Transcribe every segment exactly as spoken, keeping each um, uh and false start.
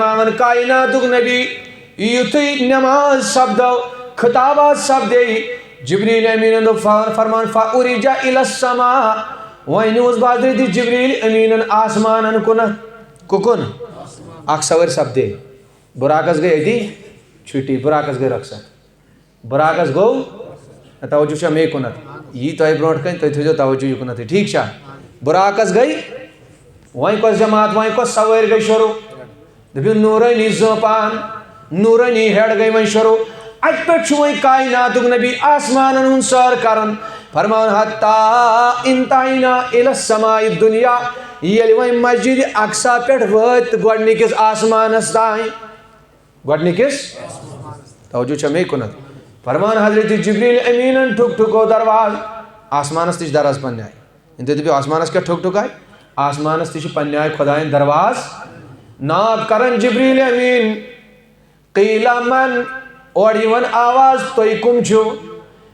فرماوان کائناتُک نبی، یُتھُے نماز سپدٲو، خطابات سپدے، جبریل امینن دوٚپ، فر-، فرمان، فعرج الی السماء، وۄنۍ نیوٗس بہٕ حضرت جبریل امینن آسمانن کُنتھ۔ کُکُن؟ اکھ سوٲرۍ سپدے۔ براقس گٔے أتی چھُٹی، براقس گٔے رۄخصت۔ براقس گوٚو، توجہ چھا مے کُنتھ؟ یی تۄہہِ برونٛٹھ کَنہِ، تُہۍ تھٲیزیو توجہ یہِ کُنتھٕے، ٹھیٖک چھا؟ براقس گٔے، وۄنۍ کۄس جماعت، وۄنۍ کۄس سوٲرۍ گٔے شروع؟ دٔپِو نورٲنی زٲپان، نورٲنی ہیڈ گٔے وۄنۍ شروع۔ اَتہِ پٮ۪ٹھ چھُ وۄنۍ کائناتُک نبی آسمانن ہُنٛد سٲر کران، فرماوان، حتی انتہینا الی السماء الدنیا، ییٚلہِ وۄنۍ مسجد اقصی پٮ۪ٹھ وٲتۍ تہٕ گۄڈٕنِکِس آسمانس تام۔ گۄڈٕنِکِس؟ توجہ چھا مے کُنتھ؟ فرمان حضرت جبریل امینن ٹھُک ٹھُکو دروازٕ۔ آسمانس تہِ چھِ دروازٕ پننہِ آیہِ۔ ییٚلہِ تُہۍ دٔپِو آسمانس کیٛاہ ٹھُک ٹھُک آیہِ؟ آسمانس تہِ چھِ پننہِ آیہِ خۄداین دروازٕ۔ ناک کران جبریل امین۔ قیل من؟ اورٕ یِوان آواز، تُہۍ کٕم چھِو؟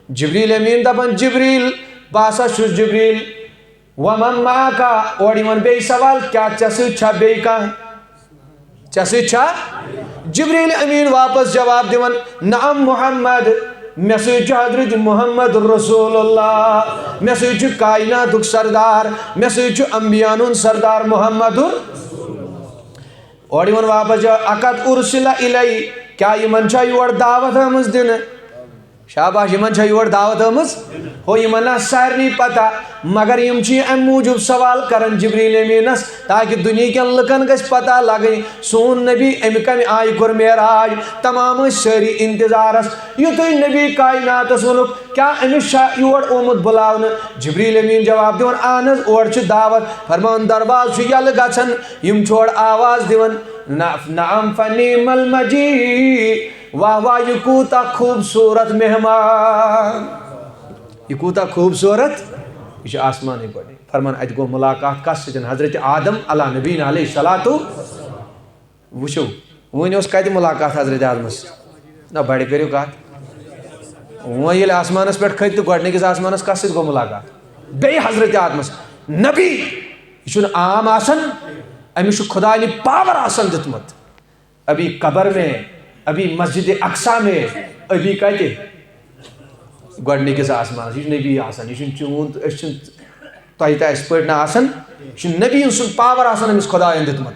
جبریل امین دپان، جبریل، بہٕ ہسا چھُس جبریل۔ ومن معک؟ اورٕ یِوان بیٚیہِ سوال، کیٛاہ ژےٚ سۭتۍ چھا بیٚیہِ کانٛہہ؟ ژےٚ سۭتۍ چھا؟ جبریل امین واپس جواب دِوان، نعم محمد، مےٚ سۭتۍ چھُ حضرت محمد رسول اللہ، مےٚ سۭتۍ چھُ کائناتُک سردار، مےٚ سۭتۍ چھُ انبیاہن ہُنٛد سردار محمد۔ اورٕ یِوان واپس جواب، اقد ارسل الی؟ کیٛاہ یِمن چھا یور دعوت آمٕژ دِنہٕ؟ شاباش، یِمن چھا یور دعوت آمٕژ؟ ہو، یِمن نہ سارنٕے پتہ، مگر یِم چھِ یہِ امہِ موٗجوٗب سوال کران جبریل امینس، تاکہِ دُنیہکٮ۪ن لُکن گژھِ پتہ لگٕنۍ، سون نبی امہِ کمہِ آیہِ کوٚر معراج۔ تمام ٲسۍ سٲری انتظارس، یُتھُے نبی کائناتس ووٚنُکھ، کیٛاہ أمِس چھا یور آمُت بُلاونہٕ؟ جبریل امین جواب دِوان، اہن حظ، اورٕ چھِ دعوت۔ فرمان، دروازٕ چھُ یلہٕ گژھان، یِم چھِ اورٕ آواز دِوان، نعم فنعم المجیء۔ واہ واہ، یہِ کوٗتاہ خوٗبصوٗرت مہمان، یہِ کوٗتاہ خوٗبصوٗرت، یہِ چھُ آسمانٕے گۄڈٕ۔ فرمان، اَتہِ گوٚو مُلاقات کَس سۭتۍ؟ حضرت آدم علیٰ نبینا علیہ الصلوۃ۔ وٕچھِو، وۄنۍ اوس کَتہِ مُلاقات حضرت آدمَس سۭتۍ؟ نہ، بَڑِ کٔرِو کَتھ۔ وۄنۍ ییٚلہِ آسمانَس پٮ۪ٹھ کھٔتۍ تہٕ گۄڈٕنِکِس آسمانَس کَس سۭتۍ گوٚو مُلاقات؟ بیٚیہِ حضرت آدمَس۔ نبی، یہِ چھُنہٕ عام آسان، أمِس چھُ خۄداے نہِ پاور آسان دیُتمُت۔ ابھی قبر میں، ابھی مسجد اقصی میں، ابھی کتہِ؟ گۄڈٕنِکِس آسمانس۔ یہِ چھُ نبی آسان، یہِ چھُنہٕ چون تہٕ أسۍ چھِنہٕ تۄہہِ تہٕ اَسہِ پٲٹھۍ نہٕ آسان۔ یہِ چھُ نبی سُنٛد پاور آسان أمِس خۄدایَن دیُتمُت،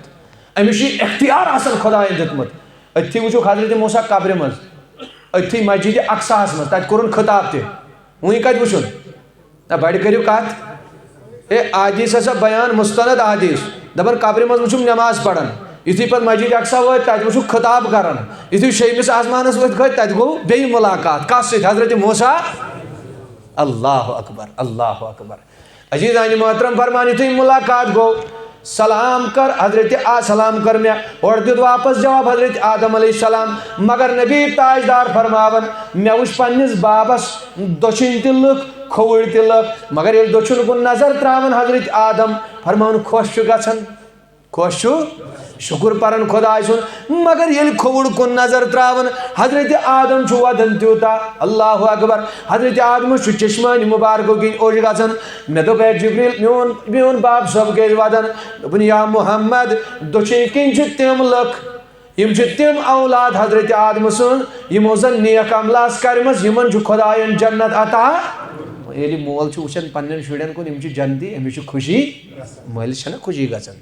أمِس چھُ یہِ اختیار آسان خۄدایَن دیُتمُت۔ أتھی وٕچھُکھ حضرت موسیٰ قبرِ منٛز، أتھی مسجد اقصیٰ ہَس منٛز، تَتہِ کوٚرُن خطاب تہِ۔ وۄنۍ کَتہِ وٕچھُن؟ نہ، بڑِ کٔرِو کتھ۔ ہے، احادیث ہسا بیان، مستند احادیث۔ دپان قبرِ منٛز وٕچھُم نماز پران۔ یُتھُے پتہٕ مسجد اقصیٰ وٲتۍ، تتہِ وٕچھُکھ خطاب کران۔ یُتھُے شیٚیمِس آسمانس وٲتۍ کھٔتۍ، تتہِ گوٚو بیٚیہِ مُلاقات۔ کس سۭتۍ؟ حضرت موسیٰ۔ اللہ اکبر، اللہ اکبر۔ عزیزانِ محترم، فرمان، یُتھُے مُلاقات گوٚو، سلام کٔر حضرت آ-، سلام کٔر مےٚ، اورٕ دیُت واپس جواب حضرت آدم علیہ السلام۔ مگر نبی تاجدار فرماوان، مےٚ وٕچھ پننِس بابس دٔچھِنۍ تہِ لُکھ، کھووُرۍ تہِ لُکھ، مگر ییٚلہِ دٔچھُن کُن نظر تراوان حضرت آدم، فرماوان، خۄش چھُ گژھان، خۄش چھُ، شُکُر پران خۄداے سُنٛد۔ مگر ییٚلہِ کھووُر کُن نظر تراوان، حضرت آدم چھُ ودان تیوٗتاہ، اللہ اکبر، حضرت آدمس چھُ چشمانِ مبارکو کِنۍ اوٚش گژھان۔ مےٚ دوٚپ، اے جبریل، میون، میون باب صٲب کیازِ ودان؟ دوٚپُن، یا محمد، دٔچھِنۍ کِنۍ چھِ تِم لُکھ، یِم چھِ تِم اولاد حضرت آدم سٕنٛز، یِمو زن نیک عملہٕ آسہٕ کرِمژٕ، یِمن چھُ خۄداین جنت عطا۔ ییٚلہِ مول چھُ وٕچھان پننٮ۪ن شُرٮ۪ن کُن، یِم چھِ جنتی، أمِس چھِ خوشی، مٲلِس چھنہ خوشی گژھان؟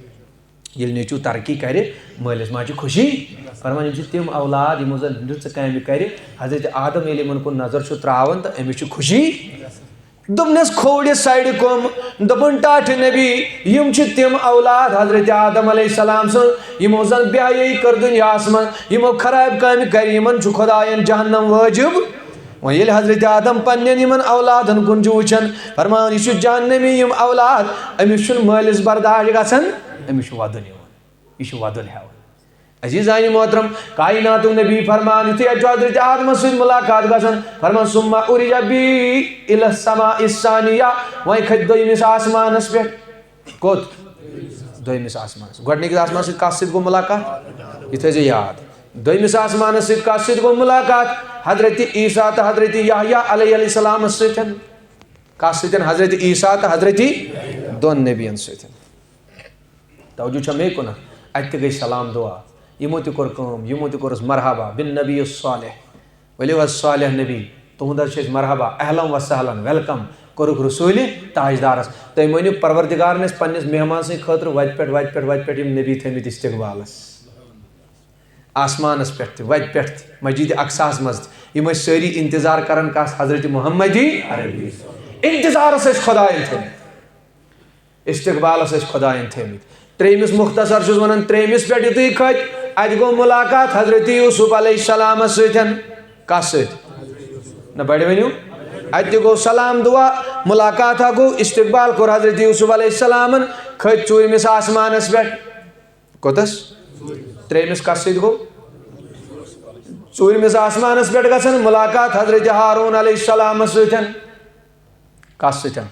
ییٚلہِ نیٚچوٗ ترقی کرِ، مٲلِس ما چھِ خوشی؟ فرمان، یِم چھِ تِم اولاد، یِمو زن رٕژٕ کامہِ کرِ۔ حضرت آدم ییٚلہِ یِمن کُن نظر چھُ تراوان تہٕ أمِس چھِ خوشی۔ دوٚپنس کھوورِ سایڈِ کُم، دوٚپُن، ٹاٹھہِ نبی، یِم چھِ تِم اولاد حضرت آدم علیہ السلام سٕنٛز، یِمو زن بے حیٲیی کٔر دُنیاہس منٛز، یِمو خراب کامہِ کرِ، یِمن چھُ خۄداین جہنم وٲجِب۔ وۄنۍ ییٚلہِ حضرت آدم پننٮ۪ن یِمن اولادن کُن چھُ وٕچھان، فرمان، یہِ چھُ جہنمی، یِم اولاد، أمِس چھُنہٕ مٲلِس برداش گژھان، أمِس چھُ ودُن یِوان، یہِ چھُ ودُن ہٮ۪وان۔ عزیزانِ محترم، کائناتُک نبی فرمان، یُتھُے اَتہِ چھُ حضرت آدمس سۭتۍ مُلاقات گژھان، فرمان، ثم عرج بی الی السماء الثانیہ، وۄنۍ کھٔتۍ دوٚیمِس آسمانس پٮ۪ٹھ۔ کوٚت؟ دوٚیمِس آسمانس۔ گۄڈٕنِکِس آسمانس سۭتۍ کَس سۭتۍ گوٚو مُلاقات؟ یہِ تھٲیزیو یاد۔ دوٚیمِس آسمانس سۭتۍ کَس سۭتۍ گوٚو مُلاقات؟ حضرت عیسیٰ تہٕ حضرت یحییٰ علیہ السلامس سۭتۍ۔ کَس سۭتۍ؟ حضرت عیسیٰ تہٕ حضرت دۄن نبین سۭتۍ۔ توجہ چھا مے کُن؟ اَتہِ تہِ گٔے سلام دعا۔ یِمو تہِ کوٚر کٲم، یِمو تہِ کوٚرُس مرحبا بالنبی الصالح۔ ؤلِو حظ صالح نبی، تُہُنٛد حظ چھِ أسۍ مرحبا، اہلاً و سہلاً، welcome کوٚرُکھ رسوٗلِ تاجدارس۔ تٔمۍ ؤنِو پروردگارن ٲسۍ پننِس مہمان سٕنٛدِ خٲطرٕ وتہِ پٮ۪ٹھ، وتہِ پٮ۪ٹھ، وتہِ پٮ۪ٹھ یِم نبی تھٲمٕتۍ استقبالس۔ آسمانس پٮ۪ٹھ تہِ، وتہِ پٮ۪ٹھ تہِ، مسجد اقصاہس منٛز تہِ۔ یِم ٲسۍ سٲری انتظار کران کس؟ حضرت محمدی عربی۔ انتظارس ٲسۍ خدایَن تھٲمٕتۍ۔ استقبالس ٲسۍ خدایَن تھٲمٕتۍ۔ ترٛیٚیمِس مختصر چھُس وَنان، ترٛیٚیمِس پٮ۪ٹھ یُتھُے کھٔتۍ، اَتہِ گوٚو مُلاقات حضرت یوسف علیہ السلامس سۭتۍ۔ کَس سۭتۍ؟ نہ، بَڑِ ؤنِو۔ اَتہِ تہِ گوٚو سلام دُعا، مُلاقات ہا گوٚو، استقبال کوٚر حضرت یوسف علیہ السلامن، کھٔتۍ ژوٗرمِس آسمانس پٮ۪ٹھ۔ کوٚتَس؟ ترٛیٚیمِس کَس سۭتۍ گوٚو؟ ژوٗرمِس آسمانس پٮ۪ٹھ گژھن مُلاقات حضرت ہارون علیہ السلامس سۭتۍ۔ کس سۭتۍ؟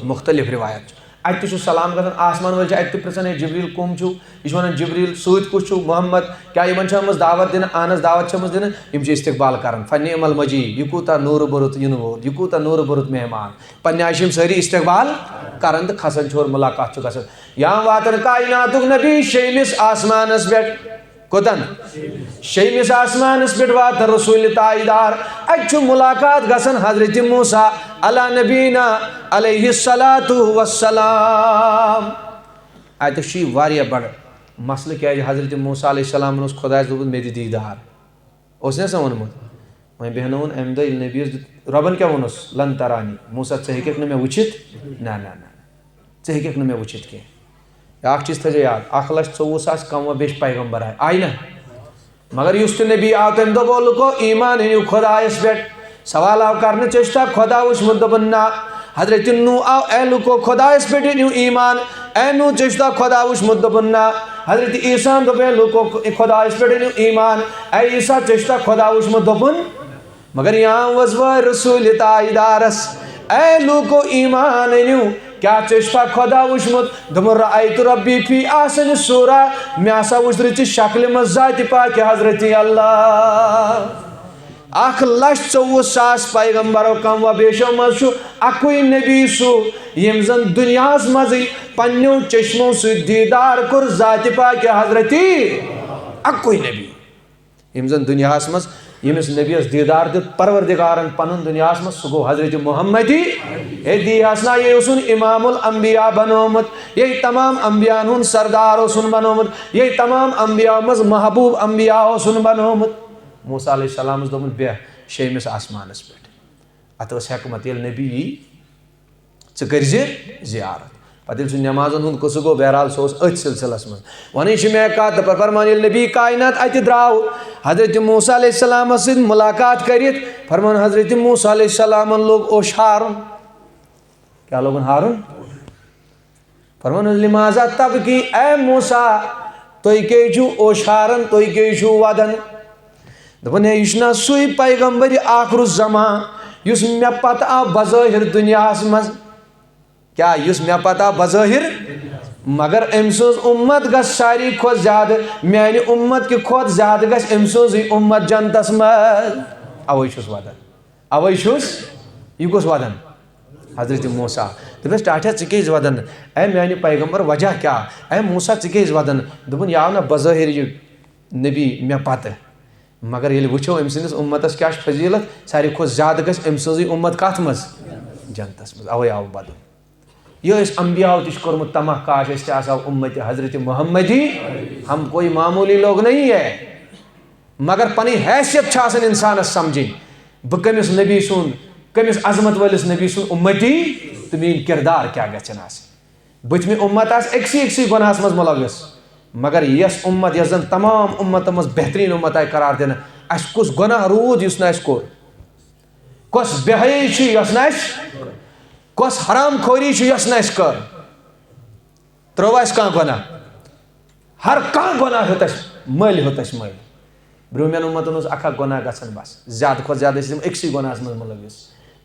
مختلف روایت چھِ۔ اَتہِ تہِ چھُ سلام گژھان، آسمان وٲلۍ چھِ اَتہِ تہِ پرٛژھان، "ہے جبریٖل، کٕم چھِو؟" یہِ چھُ وَنان، "جبریٖل، سۭتۍ کُس چھُو؟ محمد، کیٛاہ یِمن چھِ آمٕژ دعوت دِنہٕ؟" اہن حظ، دعوت چھِ آمٕژ دِنہٕ۔ یِم چھِ استقبال کران، "فنعم المجیء، یہِ کوٗتاہ نوٗرٕ بوٚرُت یِنہٕ وول، یہِ کوٗتاہ نوٗرٕ بوٚرُت مہمان۔" پننہِ آیہِ چھِ یِم سٲری استقبال کران تہٕ کھسان چھِ اور مُلاقات چھُ گژھان۔ یا واتان کائناتُک نبی شیٚیمِس آسمانس پٮ۪ٹھ۔ کوٚتن؟ شیٚیمِس آسمانس پٮ۪ٹھ واتن رسول تاجدار۔ اتہِ چھُ ملاقات گژھان حضرت موسیٰ علی نبینا علیہ الصلوۃ والسلام۔ اتہِ چھُ یہِ واریاہ بڑٕ مسلہٕ، کیازِ حضرت موسیٰ علیہ السلامن اوس خدایس دوٚپمُت، "مےٚ دِ دیٖدار۔" اوس نہ سا ووٚنمُت؟ وۄنۍ بیٚہنووُن امہِ دۄہ ییٚلہِ نبیَس دیُت، رۄبن کیٛاہ ووٚنُس؟ "لن ترانی۔" موسیٰ، ژٕ ہیٚککھ نہٕ مےٚ وٕچھِتھ؟ نہ، نہ، نہ، نہ۔ ژٕ ہیٚککھ نہٕ مےٚ وٕچھِتھ کینٛہہ۔ بیٛاکھ چیٖز تھٲیزیو یاد، اَکھ لَچھ ژوٚوُہ ساس کم و بیش پیغمبر آے، آے نہ؟ مگر یُس تہِ نبی آو، تٔمۍ دوٚپ، "او لُکو، ایمان أنِو خۄدایَس پٮ۪ٹھ۔" سوال آو کرنہٕ، "ژےٚ چھُتھا خۄدا وٕچھمُت؟" دوٚپُن، "نہ۔" حضرت نوح آو، "اے لُکو، خۄدایَس پٮ۪ٹھ أنِو ایمان۔" اے نوح، "ژےٚ چھُتھا خۄدا وٕچھمُت؟" دوٚپُن، "نہ۔" حضرت عیسیٰ ہن دوٚپ، "اے لُکو، خۄدایَس پٮ۪ٹھ أنِو ایمان۔" اے عیسیٰ، "ژےٚ چھُتھا خۄدا وٕچھمُت؟" دوٚپُن، مگر یام وٲژ وٲرۍ رسول تاجدارس، "اے لوٗکو، ایمان أنِو، کیٛاہ ژےٚ چھُتھا خۄدا وُچھمُت؟" دوٚپُن، "رأیت ربی فی احسن صورہ، مےٚ ہسا وُچھ رٕژِ شکلہِ منٛز ذاتِ پاکہِ حضرت اللہ۔" اکھ لچھ ژوٚوُہ ساس پیغمبرو کم و بیشو منٛز چھُ اکُے نبی سُہ، ییٚمۍ زن دُنیاہس منٛزٕے پننیو چشمو سۭتۍ دیٖدار کوٚر ذاتِ پاکہِ حضرت اکُے نبی۔ یِم زن دُنیاہس منٛز ییٚمِس نبیَس دیٖدار دیُت پروردگارن پنُن دُنیاہس منٛز، سُہ گوٚو حضرت محمدی۔ ہے دی ہس نا، یہِ اوسُن امام الانبیاء بنومُت، یہِ تمام انبیاءن ہُنٛد سردار اوسُن بنومُت، یہِ تمام انبیاء منٛز محبوب انبیاء اوسُن بنومُت۔ موسیٰ علیہ السلامس دوٚپُن، "بیٚہہ شیٚیمِس آسمانس پٮ۪ٹھ۔" اتھ ٲس حکمت، ییٚلہِ نبی یی، ژٕ کٔرۍ زِ زیارت۔ پتہٕ ییٚلہِ سُہ نٮ۪مازن ہُنٛد قصہٕ گوٚو، بہرحال سُہ اوس أتھۍ سلسلس منٛز۔ وۄنۍ چھِ مےٚ کتھ، دپان، فرمان، ییٚلہِ نبی کاینات اتہِ درٛاو، حضرت موسیٰ علیہ السلامس سۭتۍ ملاقات کٔرِتھ، فرمان، حضرت موسیٰ علیہ السلامن لوٚگ اوٚش ہارُن۔ کیٛاہ لوٚگُن ہارُن؟ فرمان، "لماذا تبکی، اے موسیٰ، تُہۍ کیٛازِ چھِو اوٚش ہاران، تُہۍ کیٛازِ چھِو ودان؟" دوٚپُن، "ہے، یہِ چھُنہ سُے پیغمبر آخر الزمان یُس مےٚ پتہٕ آو بظٲہر دُنیاہس منٛز؟" کیٛاہ؟ یُس مےٚ پتہٕ آو بظٲہر، مگر أمۍ سٕنٛز اُمت گژھِ ساروی کھۄتہٕ زیادٕ، میانہِ اُمت کہِ کھۄتہٕ زیادٕ گژھِ أمۍ سٕنٛزٕے اُمت جنتس منٛز۔ اوے چھُس ودان، اوے چھُس۔ یہِ کُس ودان؟ حضرت موسیٰ۔ دوٚپمَس، "ٹاٹھیا، ژٕ کیٛازِ ودان؟ اے میانہِ پیغمبر، وجہ کیٛاہ؟ اے موسیٰ، ژٕ کیٛازِ ودان؟" دوٚپُن، "یہِ آو نہ بظٲہر یہِ نبی مےٚ پتہٕ، مگر ییٚلہِ وٕچھو أمۍ سٕنٛدِس اُمتس کیٛاہ چھِ فضیلت، ساروی کھۄتہٕ زیادٕ گژھِ أمۍ سٕنٛزٕے اُمت کتھ منٛز؟ جنتس منٛز۔ اوے آو ودُن۔" یہِ ٲسۍ انبیاہو تہِ چھِ کوٚرمُت طمع، کاش أسۍ تہِ آسہو اُمتِ حضرت محمدی۔ ہم کوئی معمولی لوگ نہیں ہے۔ مگر پنٕنۍ حیثیت چھِ آسان انسانس سمجھٕنۍ، بہٕ کٔمِس نبی سُنٛد، کٔمِس عظمت وٲلِس نبی سُنٛد اُمتی تہٕ میٲنۍ کردار کیٛاہ گژھن آسٕنۍ۔ بٕتھمہِ اُمت آسہِ أکسٕے أکسٕے گۄناہس منٛز مُلوث، مگر یۄس اُمت، یۄس زن تمام اُمتن منٛز بہتریٖن اُمت آیہِ قرار دِنہٕ، اسہِ کُس گۄناہ روٗد یُس نہٕ اسہِ کوٚر؟ کۄس بے حیٲیی چھِ یۄس نہٕ اسہِ، کۄس حرام خوری چھِ یۄس نہٕ اسہِ کٔر؟ ترٛوو اسہِ کانٛہہ گۄناہ؟ ہر کانٛہہ گۄناہ ہیوٚت اسہِ مٔلۍ، ہیوٚت اسہِ مٔلۍ۔ برٛونٛہمٮ۪ن اُمتن اوس اکھ اکھ گۄناہ گژھان بس، زیادٕ کھۄتہٕ زیادٕ ٲسۍ تِم أکسٕے گۄناہس منٛز مُلوث۔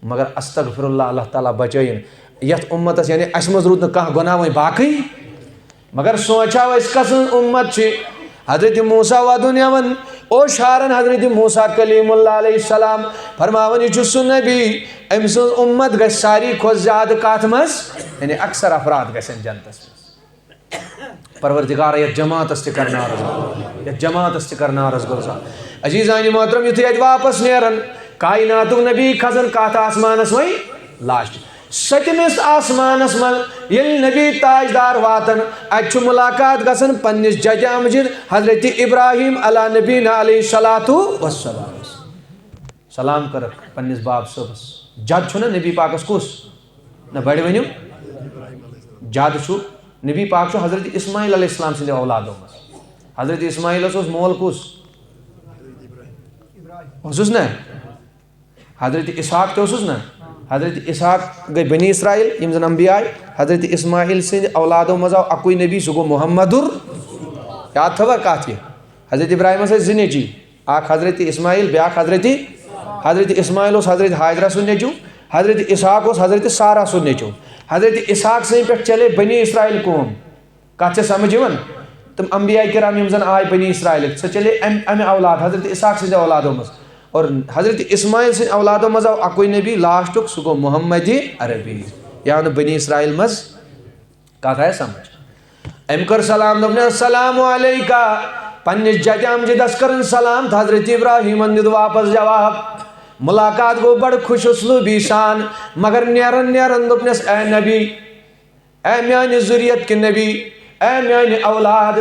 مگر استغفر اللہ، اللہ تعالیٰ بچٲیِن۔ یتھ اُمتس، یعنی اسہِ منٛز روٗد نہٕ کانٛہہ گۄناہ وۄنۍ باقٕے۔ مگر سونٛچاو أسۍ کسٕنٛز اُمت چھِ۔ حضرت موسیٰ ودُن یِوان، اوٚش ہاران حضرت موسیٰ کلیم اللہ علیہ السلام، فرماوان، یہِ چھُ سُہ نبی، أمۍ سٕنٛز اُمت گژھِ ساروی کھۄتہٕ زیادٕ کتھ منٛز، یعنی اکثر افراد گژھن جنتس منٛز۔ پروردگار، یتھ جماعتس تہِ کر نارس گُلزار، یتھ جماعتس تہِ کر نارس گُلزار۔ عزیزان محترم، یُتھُے اتہِ واپس نیرن، کائناتُک نبی کھسن کتھ آسمانس وۄنۍ؟ لاسٹ۔ سٔتمِس آسمانس منٛز ییٚلہِ نبی تاجدار واتن، اتہِ چھُ ملاقات گژھان پننِس جدِ امجد حضرت ابراہیم علی نبینا علیہ الصلوۃ والسلام۔ سلام کٔرٕکھ پننِس باب صٲبس۔ جد چھُنہ نبی پاکس کُس؟ نہ، بڑِ ؤنِو۔ جد چھُ، نبی پاک چھُ حضرت اسماعیل علیہ السلام سٕنٛدِ اولادو منٛز۔ حضرت اسماعیلس اوس مول کُس؟ اوسُس نہ؟ حضرت اسحاق تہِ اوسُس نہ؟ حضرت اسحاق گٔے بنی اسرائیل، یِم زن انبیاء آے۔ حضرت اسماعیل سٕنٛدِ اولادو منٛز آو اکُے نبی، سُہ گوٚو محمد ال-، یاد تھٲوا کتھ یہِ؟ حضرت ابراہیمس ٲسۍ زٕ نیٚچی، اکھ حضرت اسماعیل، بیاکھ حضرت، حضرت اسماعیل اوس حضرت ہاجرہ سُنٛد نیٚچو، حضرت اسحاق اوس حضرت سارہ سُنٛد نیٚچو۔ حضرت اسحاق سٕنٛدِ پٮ۪ٹھ چلے بنی اسرائیل قوم۔ کتھ چھےٚ سمجھ یِوان؟ تِم انبیاء کرام یِم زن آے بنی اسرائیلٕکۍ، سۄ چلے امہِ، امہِ اولاد، حضرت اسحاق سٕنٛدِ اولادو منٛز۔ اور حضرت اسماعیل سٕنٛدِ اولادو منٛز آو اکُے نبی لاسٹُک، سُہ گوٚو محمد عربی۔ یعنی بنی اسرائیل منٛز کتھ آیہِ سمجھ؟ أمۍ کٔر سلام، دوٚپُن، "السلام علیکہ۔" پننِس جدِ امجدس کٔرٕن سلام تہٕ حضرت ابراہیمن دیُت واپس جواب۔ ملاقات گوٚو بڑٕ خوش اسلوبی سان، مگر نیرن نیرن دوٚپنس، "اے نبی، اے میانہِ ذریت کہِ نبی، اے میانہِ اولاد،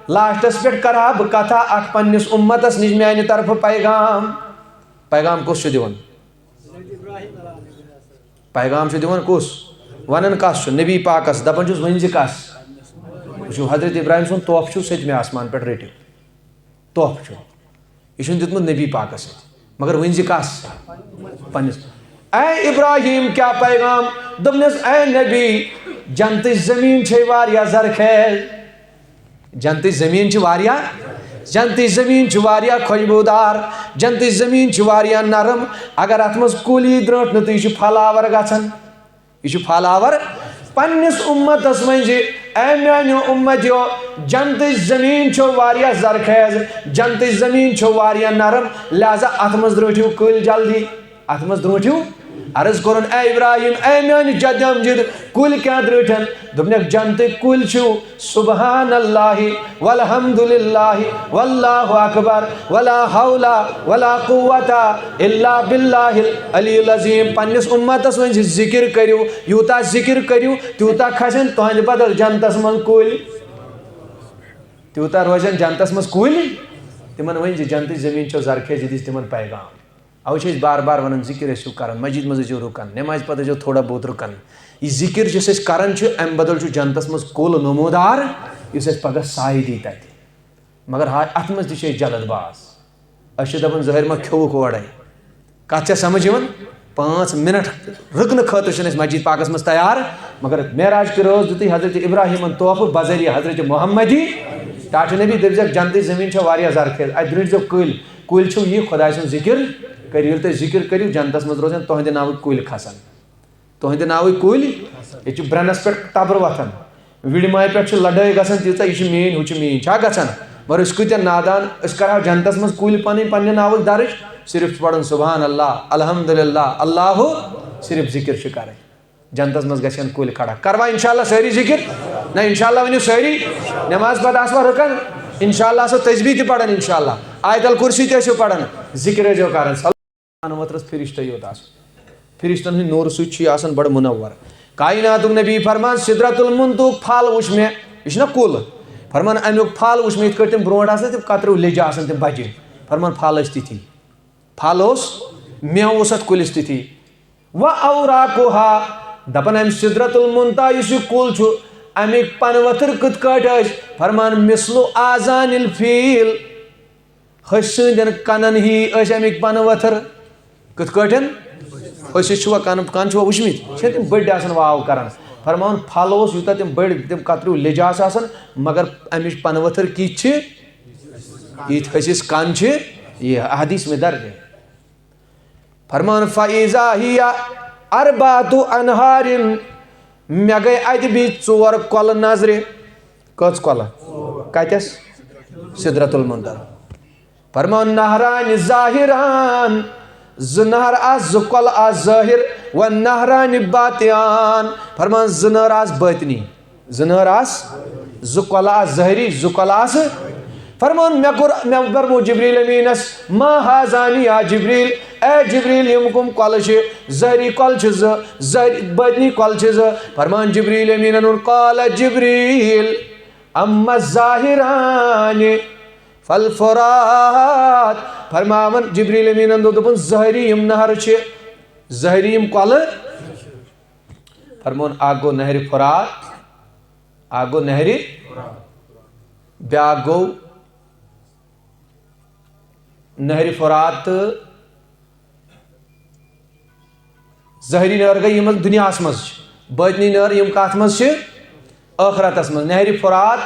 لاسٹس پٮ۪ٹھ کرٕ ہا بہٕ کتھا اکھ پننِس امتس نِش میانہِ طرفہٕ پیغام۔" پیغام کُس چھُ دِوان؟ پیغام چھُ دِوان کُس؟ ونان کس چھُ؟ نبی پاکس۔ دپان چھُس، "ؤنۍ زِ کس؟" وٕچھِو، حضرت ابراہیم سُنٛد تحفہٕ چھُ سٔتمہِ آسمان پٮ۪ٹھ، رٔٹِو۔ تحفہٕ چھُ۔ یہِ چھُنہٕ دیُتمُت نبی پاکس اَتھِ۔ مگر ؤنۍ زِ کس؟ پننِس۔ اے ابراہیم، کیٛاہ پیغام؟ دوٚپنس، اے نبی، جنتٕچ زٔمیٖن چھے واریاہ زرخیز۔ جنتٕچ زٔمیٖن چھِ واریاہ، جنتٕچ زٔمیٖن چھِ واریاہ خوشبودار، جنتٕچ زٔمیٖن چھِ واریاہ نرم۔ اگر اتھ منٛز کُلۍ یی درٛٲنٛٹھ نہٕ تہٕ یہِ چھُ پھل آور گژھان۔ یہِ چھُ پھل آور۔ پننِس امتس ؤنۍ زِ، اے میانیو امتیو، جنتٕچ زٔمیٖن چھو واریاہ زرخیز، جنتٕچ زٔمیٖن چھو واریاہ نرم، لہذا اتھ منٛز درٛٲنٛٹھِو کُلۍ جلدی۔ اتھ منٛز درٛوٗنٛٹھِو عرض کوٚرُن، اے ابراہیم، اے میانہِ جدِ امجد، کُلۍ کیٛاہ درٛٲنٛٹھٮ۪ن؟ دوٚپنکھ، جنتٕکۍ کُلۍ چھِو، سبحان اللہ، والحمد للہ، واللہ اکبر، ولا حول ولا قوت الا باللہ العلی العظیم۔ پننِس امتس ؤنۍ زِ ذکر کٔرِو، یوٗتاہ ذکر کٔرِو، تیوٗتاہ کھسن تُہنٛدِ بدل جنتس منٛز کُلۍ، تیوٗتاہ روزن جنتس منٛز کُلۍ۔ تِمن ؤنۍ زِ جنتٕچ زٔمیٖن چھو زرخیز، یہِ دِژ تِمن پیغام۔ اوے چھِ أسۍ بار بار ونان، ذکر ٲسِو کران، مسجد منٛز ٲسِو رُکان، نمازِ پتہٕ ٲسِو تھوڑا بہت رُکان۔ یہِ ذکر یُس أسۍ کران چھِ، امہِ بدل چھُ جنتس منٛز کُل نمودار، یُس اَسہِ پگاہ سایہِ دی تتہِ۔ مگر ہاے، اتھ منٛز تہِ چھِ أسۍ جلد باز۔ أسۍ چھِ دپان، ظٲہر ما کھیوٚوُکھ اورے؟ کتھ چھےٚ سمجھ یِوان؟ پانٛژھ منٹ رُکنہٕ خٲطرٕ چھِنہٕ أسۍ مسجد پاکس منٛز تیار، مگر معراج کہِ رٲژ دیُتُے حضرت ابراہیمن تحفہٕ بذریعہ حضرت محمدی۔ ٹاٹھہِ نبی دٔپزٮ۪کھ، جنتٕچ زٔمیٖن چھےٚ واریاہ زرخیز، اتہِ درٛٲنٛٹھۍ زٮ۪و کُلۍ، کُلۍ چھِو یی خۄداے سُنٛد ذکر کٔرِو۔ ییٚلہِ تُہۍ ذکر کٔرِو، جنتس منٛز روزن تُہنٛدِ ناوٕکۍ کُلۍ کھسان۔ تُہنٛدِ ناوٕکۍ کُلۍ، ییٚتہِ چھِ برٛنٛس پٮ۪ٹھ تبرٕ وۄتھان، وِڑِ مایہِ پٮ۪ٹھ چھِ لڑٲے گژھان تیٖژاہ، یہِ چھِ میٛٲنۍ، ہُہ چھِ میٛٲنۍ، چھا گژھان؟ مگر أسۍ کۭتیٛاہ نادان، أسۍ کرہاو جنتس منٛز کُلۍ پنٕنۍ پننہِ ناوٕکۍ درٕج؟ صرف چھِ پرُن سبحان اللہ، الحمدللہ، اللہ، صرف ذکر چھِ کرٕنۍ۔ جنتس منٛز گژھن کُلۍ کھڑا۔ کروا انشاءاللہ سٲری ذکر؟ نہ، انشاءاللہ ؤنِو سٲری۔ نماز پتہٕ آسوا رُکان؟ انشاءاللہ آسو تسبیح تہِ پران، انشاءاللہ آیت الکرسی تہِ ٲسِو پران، ذکر ٲسۍزیو کران۔ پنہٕ ؤتھرس فرشتہٕ یوت آسان۔ فرشتن ہٕنٛدِ نوٗرٕ سۭتۍ چھُ یہِ آسان بڑٕ منور۔ کائناتُک نبی فرمان، سدرۃ المنتہُک پھل وُچھ مےٚ، یہِ چھُنہ کُل۔ فرمان، امیُک پھل وُچھ مےٚ، یِتھ کٲٹھۍ تِم برونٛٹھ آسان، تِم کتریو لیٚجہِ آسان، تِم بجہِ۔ فرمان، پھل ٲسۍ تِتھی۔ پھل اوس، مٮ۪وٕ اوس اتھ کُلِس تِتھی۔ و اوراقہا، دپان، امہِ سدرۃ المنتہا یُس یہِ کُل چھُ، امیِکۍ پنہٕ ؤتھر کِتھ کٲٹھۍ ٲسۍ؟ فرمان، مثل آذان الفیل، ہسہِ سٕنٛدٮ۪ن کنن ہی ٲسۍ امیِکۍ پنہٕ ؤتھر۔ کِتھ کٲٹھۍ؟ ہسہِ چھُوا کن، کن چھُوا وٕچھمٕتۍ؟ چھِنہ تِم بٔڑۍ آسان واو کران۔ فرماوُن، پھل اوس یوٗتاہ تِم بٔڑۍ، تِم کتریو لیٚجہِ آسہٕ آسان، مگر امِچ پنہٕ ؤتھر کِتھ چھِ؟ یِتھ ہسِس کن چھِ، یہِ حدیث میں درج ہے۔ فرمان، فَإِذَا هِيَ أَرْبَعَةُ أَنْهَارٍ، مےٚ گٔے اتہِ بیٚیہِ ژور کۄلہٕ نظرِ۔ کٔژ کۄلہٕ؟ کتٮ۪س؟ سدرۃ المنتہا۔ فرمان، نہران ظاہران، زٕ نہر آس، زٕ کۄلہٕ آس ظٲہر، و نہران باطنان، فرمان، زٕ نہر آس باطنی، زٕ نہر آس۔ زٕ کۄلہٕ آسہٕ ظٲہری، زٕ کۄلہٕ آسہٕ۔ فرمان، مےٚ کوٚر، مےٚ فرموو جبریل امیٖنس، "ما ہازانی یا جبریل"، اے جبریل، یِم کٕم کۄلہٕ چھِ؟ ظٲہری کۄلہٕ چھِ زٕ، ظٲہری، باطنی کۄلہٕ چھِ زٕ۔ فرمان جبریل امیٖنن ووٚن، "قال جبریل، اما الظاہران فالفرات"۔ فرماوان جبریل امیٖنن دوٚپ، دوٚپُن، ظٲہری یِم نہرٕ چھِ، ظٲہری یِم کۄلہٕ، فرمون، اکھ گوٚو نہرِ فرات، اکھ گوٚو نہرِ، بیاکھ گوٚو نہرِ فرات تہٕ ظٲہری نہر گٔے یِم دُنیاہَس منٛز چھِ، باطنی نہر یِم کَتھ منٛز چھِ؟ ٲخرتَس منٛز۔ نہرِ فرات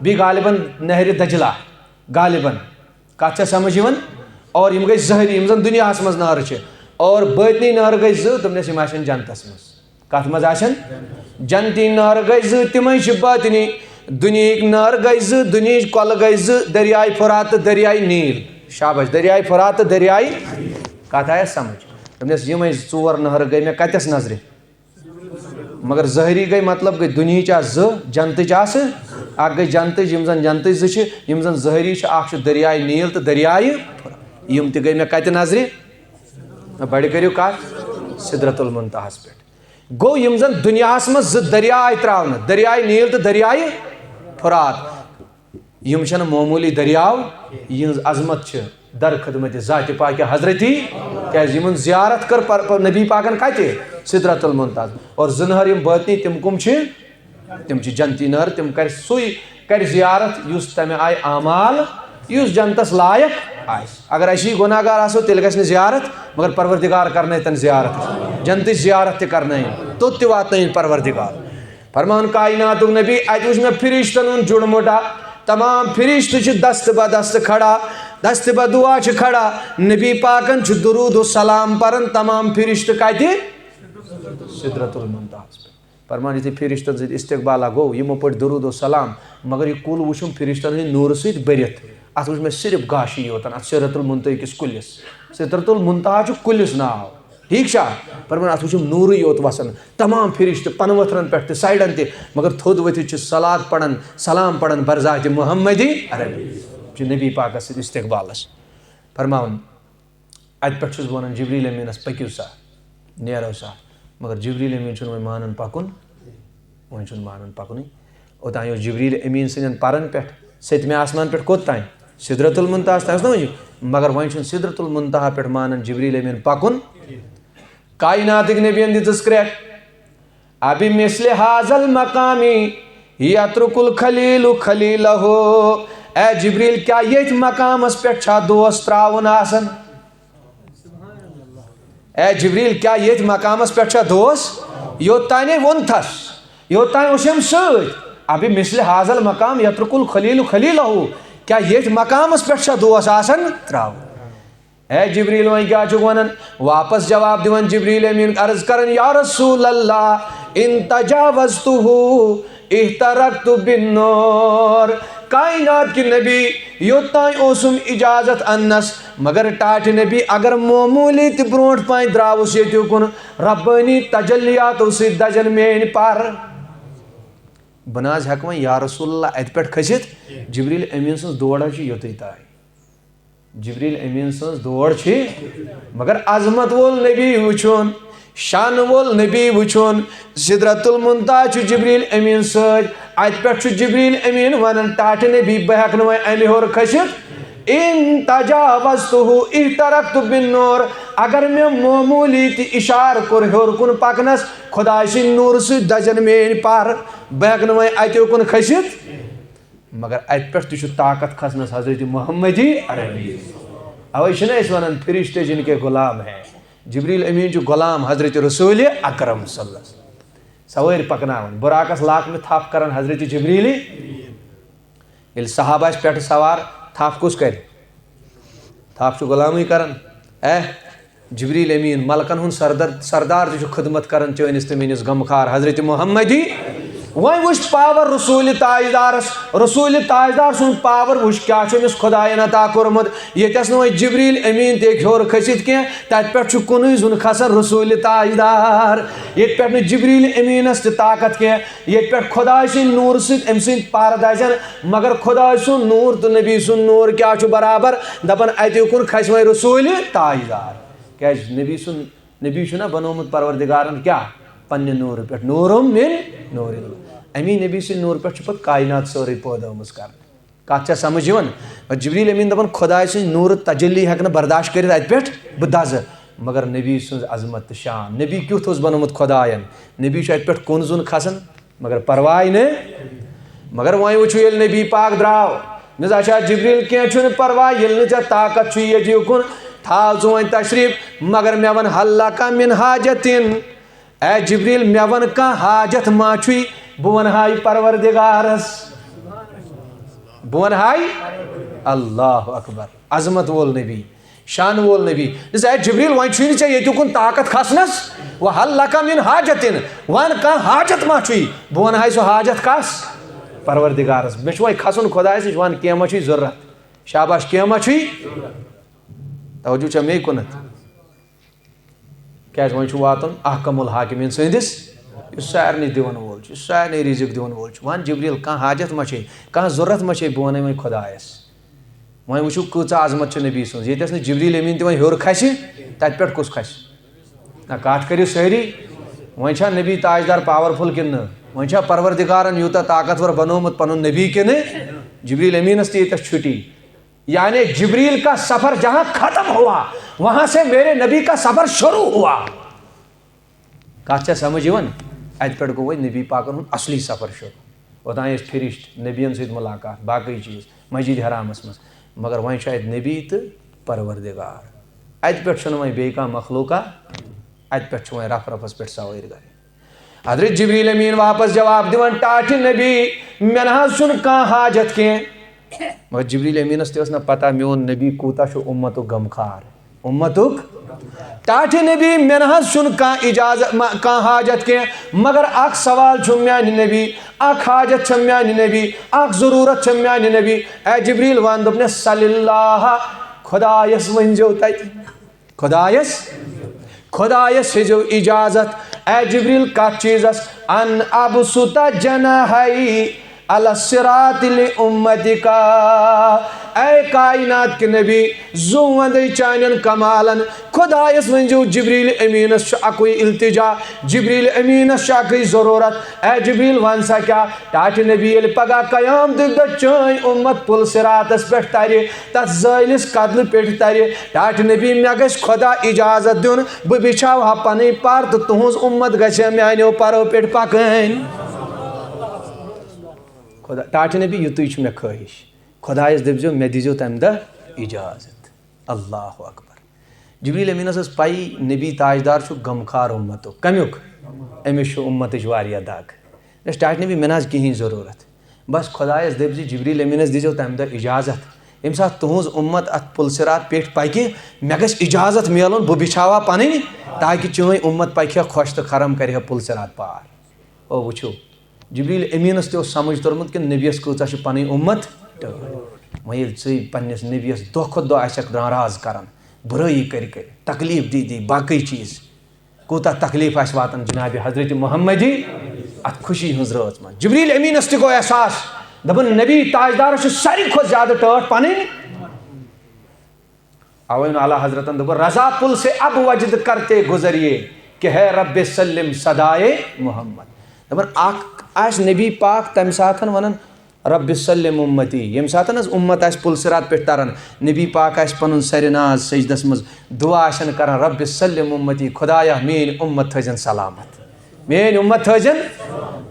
بیٚیہِ غالباً نہرِ دجلہ، غالباً۔ کَتھ چھےٚ سمجھ یِوان؟ اور یِم گٔے ظٲہری، یِم زَن دُنیاہَس منٛز نہرٕ چھِ، اور باطنی نہرٕ گٔے زٕ، دوٚپنَس یِم آسن جنتَس منٛز۔ کَتھ منٛز آسن؟ جنتی نہرٕ گٔے زٕ، تِمَے چھِ باطنی۔ دُنیہٕکۍ نہرٕ گٔے زٕ، دُنیہٕچ کۄلہٕ گٔے زٕ، دٔریاے فرات تہٕ دٔریاے نیٖل۔ شاباش، دٔریاے فرات تہٕ دٔریاے، کَتھ آیَس سمجھ؟ دوٚپنَس، یِمَے ژور نہرٕ گٔے مےٚ کَتٮ۪س نظرِ؟ مگر ظٲہری گٔے، مطلب گٔے دُنیہٕچ آسہٕ زٕ، جنتٕچ آسہٕ اَکھ۔ گٔے جنتٕچ، یِم زَن جنتٕچ زٕ چھِ، یِم زَن ظٲہری چھِ، اَکھ چھُ دٔریاے نیٖل تہٕ دٔریاے، یِم تہِ گٔے مےٚ کَتہِ نظرِ؟ بَڑِ کٔرِو کَتھ، سدرت المنتہاہَس پٮ۪ٹھ۔ گوٚو، یِم زَن دُنیاہَس منٛز زٕ دٔریاے ترٛاونہٕ، دٔریاے نیٖل تہٕ دٔریاے فرات، یِم چھِنہٕ معموٗلی دٔریاو، یِہٕنٛز عظمت چھِ در خدمت ذاتِ پاکِ حضرتی، کیٛازِ یِمَن زیارت کٔر پر-، پر-، نبی پاکَن کَتہِ؟ سدرت المنتہاہَس۔ اور زٕ نہر یِم باطنی، تِم کٕم چھِ؟ تِم چھِ جنتی نہر، تِم کَرِ سُے، کَرِ زیارت یُس تَمہِ آیہِ اعمال، یُس جنتَس لایق آسہِ۔ اگر اَسی گۄناہ گار آسو، تیٚلہِ گژھِ نہٕ زیارت، مگر پروردگار کَرنٲیتَن زیارت، جنتٕچ زیارت تہِ کَرنٲیِن، توٚت تہِ واتنٲیِن پروردگار۔ فرمان کائناتُک نبی، اَتہِ وٕچھ مےٚ فرشتن ہُنٛد جُڑمُٹا، تمام فرشتہٕ چھِ دست بہ دست کھڑا، دست بہ دعا چھِ کھڑا، نبی پاکن چھُ درود و سلام پران، تمام فرشتہٕ کتہِ؟ سدرت المنتہاہس پٮ۪ٹھ۔ فرمان یُتھُے فرشتن سۭتۍ استقبالہ گوٚو، یِمو پٔرۍ درود و سلام، مگر یہِ کُل وٕچھُم فرشتن ہٕنٛدِ نوٗرٕ سۭتۍ بٔرِتھ، اتھ وٕچھ مےٚ صرف گاشی یوتن، اتھ سدرت المنتہا کِس کُلِس۔ سدرت المنتہا چھُ کُلِس ناو۔ ٹھیک چھا؟ فرمان، اتھ وٕچھُم نوٗرٕے یوت وسان۔ تمام فرشتہٕ پنہٕ ؤتھرن پٮ۪ٹھ تہِ، سایڈن تہِ، مگر تھوٚد ؤتھِتھ چھِ صلات پران، سلام پران برذاتِ محمدی عربی۔ چھِ نبی پاکس سۭتۍ استقبالس۔ فرماوُن، اتہِ پٮ۪ٹھ چھُس بہٕ ونان جبریل امینس، "پٔکِو سا، نیرو سا۔" مگر جبریل امین چھُنہٕ وۄنۍ مانان پکُن۔ وۄنۍ چھُنہٕ مانان پَکنُے۔ اوٚتام اوس جبریل امین سٕنٛدٮ۪ن پَرَن پٮ۪ٹھ، سٔتمہِ آسمان پٮ۪ٹھ کوٚت تام؟ سدرت المنتہاہَس تام، اوس نہ وۄنۍ یہِ؟ مگر وۄنۍ چھُنہٕ سدرت المنتہا پٮ۪ٹھ مانان جبریل امین پَکُن۔ کائناتٕکۍ نبیَن دِژٕس کرٛٮ۪کھ، "أبمثل هذا المقام يترك الخليل خليله۔" اے جبریل، کیٛاہ ییٚتھۍ مقامَس پٮ۪ٹھ چھا دوس ترٛاوُن آسان؟ اے جبریل، کیٛاہ ییٚتھۍ مقامس پٮ۪ٹھ چھا دوس؟ یوٚت تانے ووٚنتھس، یوٚت تام اوس أمۍ سۭتۍ۔ أبمثل هذا المقام يترك الخليل خليله۔ کیٛاہ ییٚتھۍ مقامس پٮ۪ٹھ چھا دوس آسان ترٛاوُن؟ اے جبریل، وۄنۍ کیٛاہ چھُکھ ونان؟ واپس جواب دِوان جبریل امین، عرض کران، "یا رسول اللہ، ان تجاوزته احترقت بالنار۔" کائنات کہِ نبی، یوٚت تام اوسُم اجازت اننس، مگر ٹاٹھہِ نبی، اگر معموٗلی تہِ برونٛٹھ پہن درٛاوُس ییٚتیُکُن، ربٲنی تجلیاتو سۭتۍ دزن میٲنۍ پر۔ بہٕ نہ حظ ہٮ۪کہٕ وۄنۍ یا رسول اللہ اتہِ پٮ۪ٹھ کھٔسِتھ۔ جبریل امین سٕنٛز دور حظ چھِ یوٚتُے تام۔ جبریل امین سٕنٛز دور چھِ، مگر عظمت وول نبی وٕچھُن، شان وول نبی وٕچھُن۔ سدرت المنتہا چھُ جبریل امین سۭتۍ، اتہِ پٮ۪ٹھ چھُ جبریل امین ونان، ٹاٹھہِ نبی، بہٕ ہٮ۪کہٕ نہٕ وۄنۍ امہِ ہیوٚر کھٔسِتھ۔ ان تجاوزته احترقت بالنار۔ اگر مےٚ معموٗلی تہِ اشارٕ کوٚر ہیوٚر کُن پکنس، خداے سٕنٛدِ نوٗرٕ سۭتۍ دزن میٲنۍ پر، بہٕ ہٮ۪کہٕ نہٕ وۄنۍ اتہِ کُن کھٔسِتھ۔ مگر اتہِ پٮ۪ٹھ تہِ چھُ طاقت کھسنس حضرت محمدی عربی۔ اوے چھِنہ أسۍ ونان، فرشتے جن کے غلام ہیں۔ جبریل امین چھُ غلام حضرت رسول اکرم صلی اللہ علیہ وسلم۔ سوٲرۍ پکناوان، براقس لاکمہِ تھپھ کران حضرت جبریل۔ ییٚلہِ صحابہ آسہِ پٮ۪ٹھٕ سوار، تھپھ کُس کرِ؟ تھپھ چھُ غلامٕے کران۔ اے جبریل امین، ملکن ہُنٛد سردار، سردار تہِ چھُ خدمت کران چٲنِس تہٕ میٲنِس غمخار حضرت محمدی۔ وۄنۍ وٕچھ پاور رسول تاجدارس، رسول تاجدار سُنٛد پاور وٕچھ، کیٛاہ چھُ أمِس خۄدایَن عطا کوٚرمُت۔ ییٚتٮ۪س نہٕ وۄنۍ جبریل امین تہِ ہیٚکہِ ہیوٚر کھٔسِتھ کینٛہہ، تتہِ پٮ۪ٹھ چھُ کُنُے زوٚن کھسان رسول تاجدار۔ ییٚتہِ پٮ۪ٹھ نہٕ جبریل امینس تہِ طاقت کینٛہہ، ییٚتہِ پٮ۪ٹھ خۄداے سٕنٛدِ نوٗرٕ سۭتۍ أمۍ سٕنٛدۍ پَرٕ دَزن، مگر خۄداے سُنٛد نوٗر تہٕ نبی سُنٛد نوٗر کیٛاہ چھُ برابر؟ دَپان اَتہِ کُن کھسہِ وۄنۍ رسول تاجدار۔ کیٛازِ؟ نبی سُنٛد نبی چھُنہ بنومُت پروردگارن کیٛاہ؟ پننہِ نوٗرٕ پٮ۪ٹھ، نوٗرم من نوٗر اللہ۔ امی نبی سٕنٛدِ نوٗرٕ پٮ۪ٹھ چھُ پتہٕ کائنات سٲرٕے پٲدٕ آمٕژ کرنہٕ۔ کتھ چھا سمجھ یِوان؟ جبریل امین دپان، خۄداے سٕنٛز نوٗرٕ تجلی ہٮ۪کہٕ نہٕ برداشت کٔرِتھ، اتہِ پٮ۪ٹھ بہٕ دزٕ۔ مگر نبی سٕنٛز عظمت تہٕ شان، نبی کیُتھ اوس بنومُت خۄداین؟ نبی چھُ اتہِ پٮ۪ٹھ کُن زوٚن کھسان، مگر پرواے نہٕ۔ مگر وۄنۍ وٕچھِو، ییٚلہِ نبی پاک درٛاو، مےٚ دوٚپُس، اچھا جبریل، کینٛہہ چھُنہٕ پرواے، ییٚلہِ نہٕ ژےٚ طاقت چھُے ییٚتہِ یُکُن، تھاو ژٕ وۄنۍ تشریف، مگر مےٚ وَن، ہل لک من حاجتن؟ اے جبریل، مےٚ وَن، کانٛہہ حاجت ما چھُے؟ بہٕ وَنہٕ ہا یہِ پروردگارس، بہٕ وَنہٕ ہا یہِ۔ اللہ اکبر، عظمت وول نبی، شان وول نبی۔ دوٚپُس، اے جبریل، وۄنۍ چھُے نہٕ ژےٚ ییٚتہِ اُکُن طاقت کھسنس۔ وَ ہل لک من حاجتن، وَن، کانٛہہ حاجت ما چھُے؟ بہٕ وَنہٕ ہا سُہ حاجت کس؟ پروردگارس۔ مےٚ چھُ وۄنۍ کھسُن خۄدایس نِش، وَن، کینٛہہ ما چھُے ضروٗرت؟ شاباش، کینٛہہ ما چھُے؟ توجہ چھا مے کُنتھ؟ کیازِ وۄنۍ چھُ واتُن احکم الحاکمین سٕنٛدِس، یُس سارنٕے دِوَن وول چھُ، یُس سارنٕے رزق دِوَن وول چھُ۔ وَن جبریل، کانٛہہ حاجت ما چھے، کانٛہہ ضروٗرت ما چھے، بہٕ وَنَے وۄنۍ خۄدایَس۔ وۄنۍ وٕچھِو، کۭژاہ عظمت چھِ نبی سٕنٛز۔ ییٚتٮ۪س نہٕ جبریل امیٖن تہِ وۄنۍ ہیوٚر کھسہِ، تَتہِ پٮ۪ٹھ کُس کھسہِ؟ نہ، کَتھ کٔرِو سٲری۔ وۄنۍ چھا نبی تاجدار پاورفُل کِنہٕ نہٕ؟ وۄنۍ چھا پروردگارَن یوٗتاہ طاقتور بنوومُت پَنُن نبی کِنہٕ؟ جبریل امیٖنَس تہِ ییٚتٮ۪س چھُٹی۔ یعنی جبریل کا سفر جہاں ختم ہوا، وہاں سے میرے نبی کا سفر شروع ہوا۔ کتھ چھا سمجھ یِوان؟ اتہِ پٮ۪ٹھ گوٚو وۄنۍ نبی پاکن ہُنٛد اصلی سفر شروع۔ اوٚتام ٲسۍ فرشت، نبین سۭتۍ ملاقات، باقٕے چیٖز مسجد حرامس منٛز، مگر وۄنۍ چھُ اتہِ نبی تہٕ پروردگار۔ اتہِ پٮ۪ٹھ چھُنہٕ وۄنۍ بیٚیہِ کانٛہہ مخلوقا، اتہِ پٮ۪ٹھ چھُ وۄنۍ رف رفس پٮ۪ٹھ سوٲرۍ کرٕنۍ۔ حضرت جبریل امین واپس جواب دِوان، ٹاٹھہِ نبی، مےٚ نہ حظ چھُنہٕ کانٛہہ حاجت کینٛہہ۔ مگر جبریل امینس تہِ ٲس نہ پتہ میون نبی کوٗتاہ چھُ امتُک غمخار۔ امتُک ٹاٹھہِ نبی، مےٚ نہ حظ چھُنہٕ کانٛہہ اجازت، ما-، کانٛہہ حاجت کینٛہہ، مگر اکھ سوال چھُم میانہِ نبی، اکھ حاجت چھم میانہِ نبی، اکھ ضروٗرت چھم میانہِ نبی۔ اے جبریل، وَن، دوٚپنس، صلی اللہ، خۄدایس ؤنۍزیو تتہِ۔ خۄدایس، خۄدایس ہیٚزیو اجازت، اے جبریل، کتھ چیٖزس؟ ان ابسط جناحی علی الصراط لامتک۔ اے کائنات کہِ نبی، زُو وندے چانٮ۪ن کمالن۔ خۄدایس ؤنۍزیو، جبریل امینس چھُ اکُے التجا، جبریل امینس چھُ اکُے ضرورت۔ اے جبریل، ون سا کیٛاہ؟ ٹاٹھہِ نبی، ییٚلہِ پگاہ قیامتٕکۍ دۄہ چٲنۍ اُمت پُل صراطس پٮ۪ٹھ ترِ، تتھ زٲلِس کدلہٕ پٮ۪ٹھ ترِ، ٹاٹھہِ نبی، مےٚ گژھِ خۄدا اجازت دیُن، بہٕ بچھاوٕ ہا پنٕنۍ پر تہٕ تُہنٛز اُمت گژھِ ہا میانیو پرو پٮ۪ٹھ پکٕنۍ۔ خۄدا، ٹاٹھہِ نبی، یُتُے چھُ مےٚ خٲہِش، خۄدایس دٔپزیو، مےٚ دیٖزیو تمہِ دۄہ اجازت۔ اللہ اکبر۔ جبریل امینس ٲس پَیی نبی تاجدار چھُ غمخار اُمتُک۔ کمیُک؟ أمِس چھُ اُمتٕچ واریاہ دگ۔ دوٚپنس، ٹاٹھہِ نبی، مےٚ نہ حظ کِہیٖنۍ ضروٗرت۔ بس خۄدایس دٔپۍ زِ جبریل امینس دیٖزیو تمہِ دۄہ اجازت۔ ییٚمہِ ساتہٕ تُہنٛز اُمت اتھ پُل صراط پٮ۪ٹھ پکہِ، مےٚ گژھِ اجازت میلُن، بہٕ بچھاوا پنٕنۍ، تاکہِ چٲنۍ اُمت پکہِ ہا خۄش تہٕ خرم کرِ ہا پُل صراط پار۔ او وٕچھِو، جبریل امیٖنس تہِ اوس سمجھ توٚرمُت کہِ نبیَس کۭژاہ چھِ پنٕنۍ اُمت ٹٲٹھ۔ وۄنۍ ییٚلہِ ژٕے پننِس نبیَس دۄہ کھۄتہٕ دۄہ آسٮ۪کھ ناراض کران، بُرٲیی کٔرۍ کٔرۍ، تکلیف دی دی، باقٕے چیٖز، کوٗتاہ تکلیف آسہِ واتان جناب حضرت محمدی اتھ خوشی ہٕنٛز رٲژ منٛز۔ جبریل امیٖنس تہِ گوٚو احساس، دپان، نبی تاجدارس چھِ ساروی کھۄتہٕ زیادٕ ٹٲٹھ پنٕنۍ۔ اوے نہٕ اعلیٰ حضرتن دوٚپ، رضا پُل سے اب وجد کرتے گزریے کہ ہے رب سلم صدائے محمد۔ دپان، اکھ آسہِ نبی پاک تمہِ ساتن ونان، رب سلم امتی، ییٚمہِ ساتن حظ اُمت آسہِ پُل صراط پٮ۪ٹھ تران، نبی پاک آسہِ پنُن سرِ ناز سجدس منٛز دعا آسن کران، رب سلم امتی، خدایا میٲنۍ اُمت تھٲیزن سلامت۔ میٲنۍ اُمت تھٲیزن۔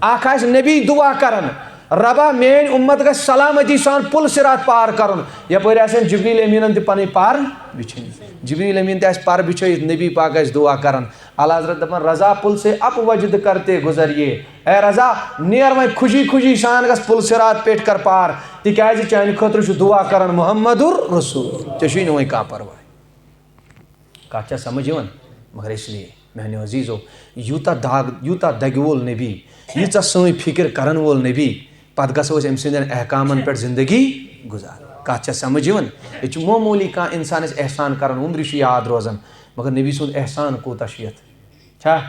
اکھ آسہِ نبی دعا کران، ربا، میٲنۍ اُمت گژھِ سلامتی سان پُل صراط پار کرُن۔ یپٲرۍ آسن جبریل امیٖنن تہِ پنٕنۍ پر بچھٲنۍ۔ جبریل امیٖن تہِ آسہِ پر بچھٲیِتھ، نبی پاک آسہِ دعا کران۔ اعلیٰ حضرت دپان، رضا پُل سے اب وجد کرتے گزریے۔ اے رضا، نیر وۄنۍ خوشی خوشی سان گژھ پُل صراط پٮ۪ٹھ کر پار، تِکیازِ چانہِ خٲطرٕ چھُ دعا کران محمد الرسول۔ ژےٚ چھُے نہٕ وۄنۍ کانٛہہ پرواے۔ کتھ چھا سمجھ یِوان؟ مگر اس لیے میانیو عزیزو، یوٗتاہ داغ، یوٗتاہ دگہِ وول نبی، ییٖژاہ سٲنۍ فکر کرن وول نبی، پتہٕ گژھو أسۍ أمۍ سٕنٛدٮ۪ن احکامن پٮ۪ٹھ زندگی گُزارٕنۍ۔ کتھ چھا سمجھ یِوان؟ ییٚتہِ چھُ معموٗلی کانٛہہ انسان اَسہِ احسان کران، عمرِ چھُ یاد روزان، مگر نبی سُنٛد احسان کوٗتاہ چھُ یتھ؟ چھا؟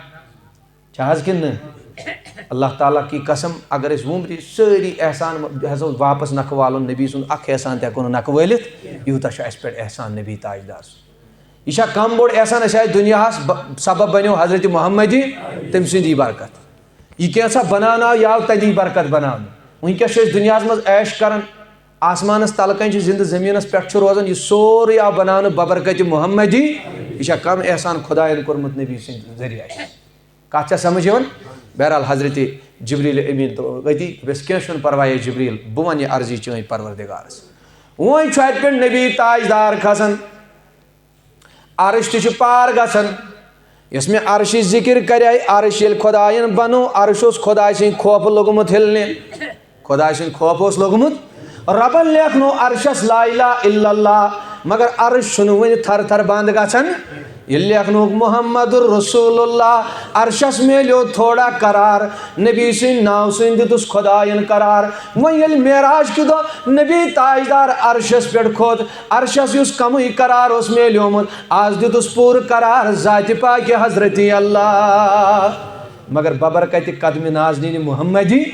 چھا حظ کِنہٕ نہٕ؟ اللہ تعالیٰ کی قسم، اگر أسۍ وُمرِ سٲری احسان ہٮ۪ژو واپس نکھٕ والُن، نبی سُنٛد اکھ احسان تہِ ہٮ۪کو نہٕ نکھٕ وٲلِتھ، یوٗتاہ چھُ اَسہِ پٮ۪ٹھ احسان نبی تاجدار سُنٛد۔ یہِ چھا کم بوٚڑ احسان؟ أسۍ آے دُنیاہس، ب-، سبب بنیو حضرت محمدی، تٔمۍ سٕنٛدی برکت۔ یہِ کینٛژھا بناونہٕ آو، یہِ آو تٔتی برکت بناونہٕ۔ وٕنکیٚس چھِ أسۍ دُنیاہس منٛز عیش کران، آسمانس تلہٕ کنۍ چھِ زندٕ، زٔمیٖنس پٮ۪ٹھ چھُ روزان، یہِ سورُے آو بناونہٕ ببرکت محمدی۔ یہِ چھا کم احسان خدایَن کوٚرمُت نبی سٕنٛدِ ذٔریعہٕ اَسہِ؟ کتھ چھا سمجھ یِوان؟ بہرحال، حضرت جبریل امین تو أتی دوٚپُس، "کینٛہہ چھُنہٕ پرواے، اے جبریل، بہٕ ونہٕ یہِ عرضی چٲنۍ پروردگارس۔" وۄنۍ چھُ اتہِ پٮ۪ٹھ نبی تاجدار کھسان، عرش تہِ چھُ پار گژھان۔ یۄس مےٚ عرشٕچ ذکر کرے، عرش ییٚلہِ خدایَن بنوو، عرش اوس خداے سٕنٛدِ خوفہٕ لوٚگمُت ہِلنہِ۔ خداے سُنٛد خوف اوس لوٚگمُت۔ رۄبن لیکھنو عرشس لا الہ الا اللہ، مگر عرش چھُنہٕ وُنہِ تھر تھر بنٛد گژھان۔ ییٚلہِ لیکھنووُکھ محمد رسول اللہ، عرشس میلیو تھوڑا قرار، نبی سٕنٛدِ ناوٕ سۭتۍ دیُتُس خدایَن قرار۔ وۄنۍ ییٚلہِ معراج کہِ دۄہ نبی تاجدار عرشس پٮ۪ٹھ کھوٚت، عرشس یُس کمٕے قرار اوس میلیومُت، از دیُتُس پوٗرٕ قرار ذاتِ پاکہِ حضرت اللہ۔ مگر ببرکتِ قدمِ نازنینِ محمدی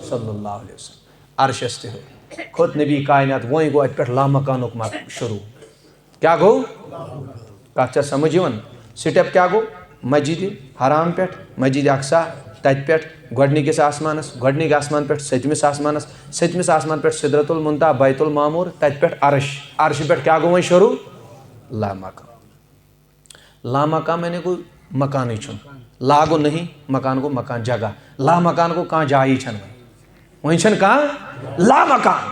صلی اللہ علیہ وسلم۔ عرشس تہِ ہیوٚر۔ کھوٚت نبی کائنات، وۄنۍ گوٚو اتہِ پٮ۪ٹھ لامکانُک مق-، شروع۔ کیٛاہ گوٚو؟ کتھ چھا سمجھ یِوان؟ سٹیپ کیٛاہ گوٚو؟ مسجدِ حرام پٮ۪ٹھ مسجدِ اقصی، تتہِ پٮ۪ٹھ گۄڈنِکِس آسمانس، گۄڈنِکۍ آسمان پٮ۪ٹھ سٔتمِس آسمانس، سٔتمِس آسمان پٮ۪ٹھ سدرۃ المنتہیٰ، بیت المعمور، تتہِ پٮ۪ٹھ عرش۔ عرشہِ پٮ۪ٹھ کیٛاہ گوٚو وۄنۍ شروع؟ لامکان۔ لامکان معنی گوٚو مکانٕے چھُنہٕ۔ لا گوٚو نہیں، مکان گوٚو مکان، جگہ۔ لامکان گوٚو کانٛہہ جایی چھَنہٕ وۄنۍ۔ وۄنۍ چھَنہٕ کانٛہہ لامکان۔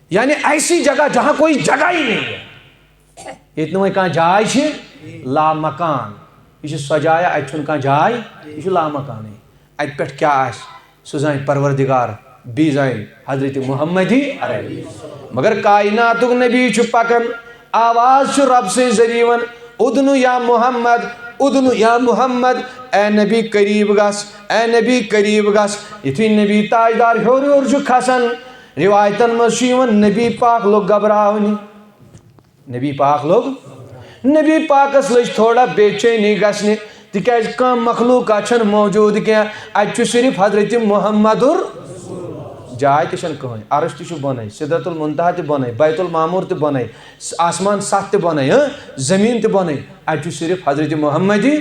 یعنی ایسی جگہ جہاں کوئی جگہ ہی نہیں ہے۔ ییٚتہِ نہٕ وۄنۍ کانٛہہ جاے چھِ، لامکان۔ یہِ چھِ سۄ جاے، اَتہِ چھُنہٕ کانٛہہ جاے، یہِ چھُ لامکانٕے۔ اَتہِ پٮ۪ٹھ کیٛاہ آسہِ؟ سُہ زانہِ پروردگار، بیٚیہِ زانہِ حضرت محمدی عربی۔ مگر کائناتُک نبی چھُ پکان، آواز چھُ رب سٕنٛدِ ذٔریعہٕ یِوان، "اُدنو یا محمد، اُدنو یا محمد، اے نبی قریب گژھ، اے نبی قریب گژھ۔" یُتھُے نبی تاجدار ہیوٚر ہیوٚر چھُ کھسان، روایتن منٛز چھُ یِوان نبی پاک لوٚگ گھبراونہِ۔ نبی پاک لوٚگ، نبی پاکس لٔج تھوڑا بے چینی گژھنہِ، تِکیازِ کانٛہہ مخلوقہ چھنہٕ موجود کینٛہہ، اتہِ چھُ صرف حضرت محمد۔ جاے تہِ چھنہٕ کٕہٕنۍ، عرش تہِ چھُ بۄنے، سدرۃ المنتہیٰ تہِ بۄنے، بیت المعمور تہِ بۄنے، س-، آسمان ستھ تہِ بۄنے، ہاں، زمین تہِ بۄنے، اتہِ چھُ صرف حضرت محمدی۔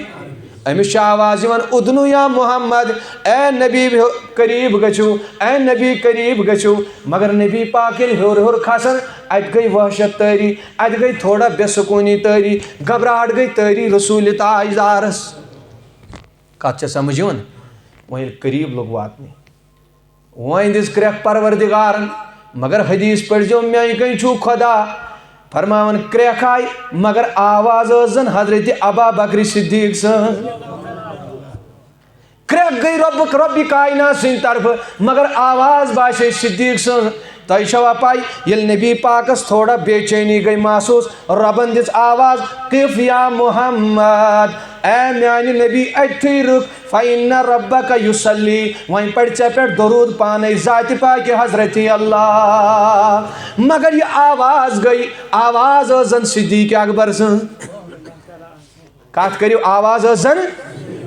أمِس چھِ آواز یِوان، "اُدنو یا محمد، اے نبی، قریب گٔژھِو، اے نبی، قریب گٔژھِو۔" مگر نبی پاک ییٚلہِ ہیوٚر ہیوٚر کھسان، اتہِ گٔے وحشت طٲری، اتہِ گٔے تھوڑا بے سکوٗنی طٲری، گھبراہٹ گٔے طٲری رسول تاجدارس۔ کتھ چھےٚ سمجھ یِوان؟ وۄنۍ ییٚلہِ قریب لوٚگ واتنہِ، وۄنۍ دِژ کرٛٮ۪کھ پروردگارن، مگر حدیث پٔرۍزیو، میانہِ کِنۍ چھُو خدا۔ فرماوان کرٛٮ۪کھ آیہِ، مگر آواز ٲس زن حضرت ابا بکر صدیق سٕنٛز۔ کرٛٮ۪کھ گٔے رۄبُک، رۄبِ کائنات سٕنٛدِ طرفہٕ، مگر آواز باسے صدیق سٕنٛز۔ تۄہہِ چھوا پَے، ییٚلہِ نبی پاکس تھوڑا بے چینی گٔے محسوٗس، رۄبن دِژ آواز، "قف یا محمد، اے میانہِ نبی، أتھی رُک، فإن ربک یصلی، وۄنۍ پَرِ ژےٚ پٮ۪ٹھ درود پانے ذاتِ پاکہِ حضرت اللہ۔" مگر یہِ آواز گٔے، آواز ٲس زن صدیق اکبر سٕنٛز۔ کتھ کٔرِو، آواز ٲس زن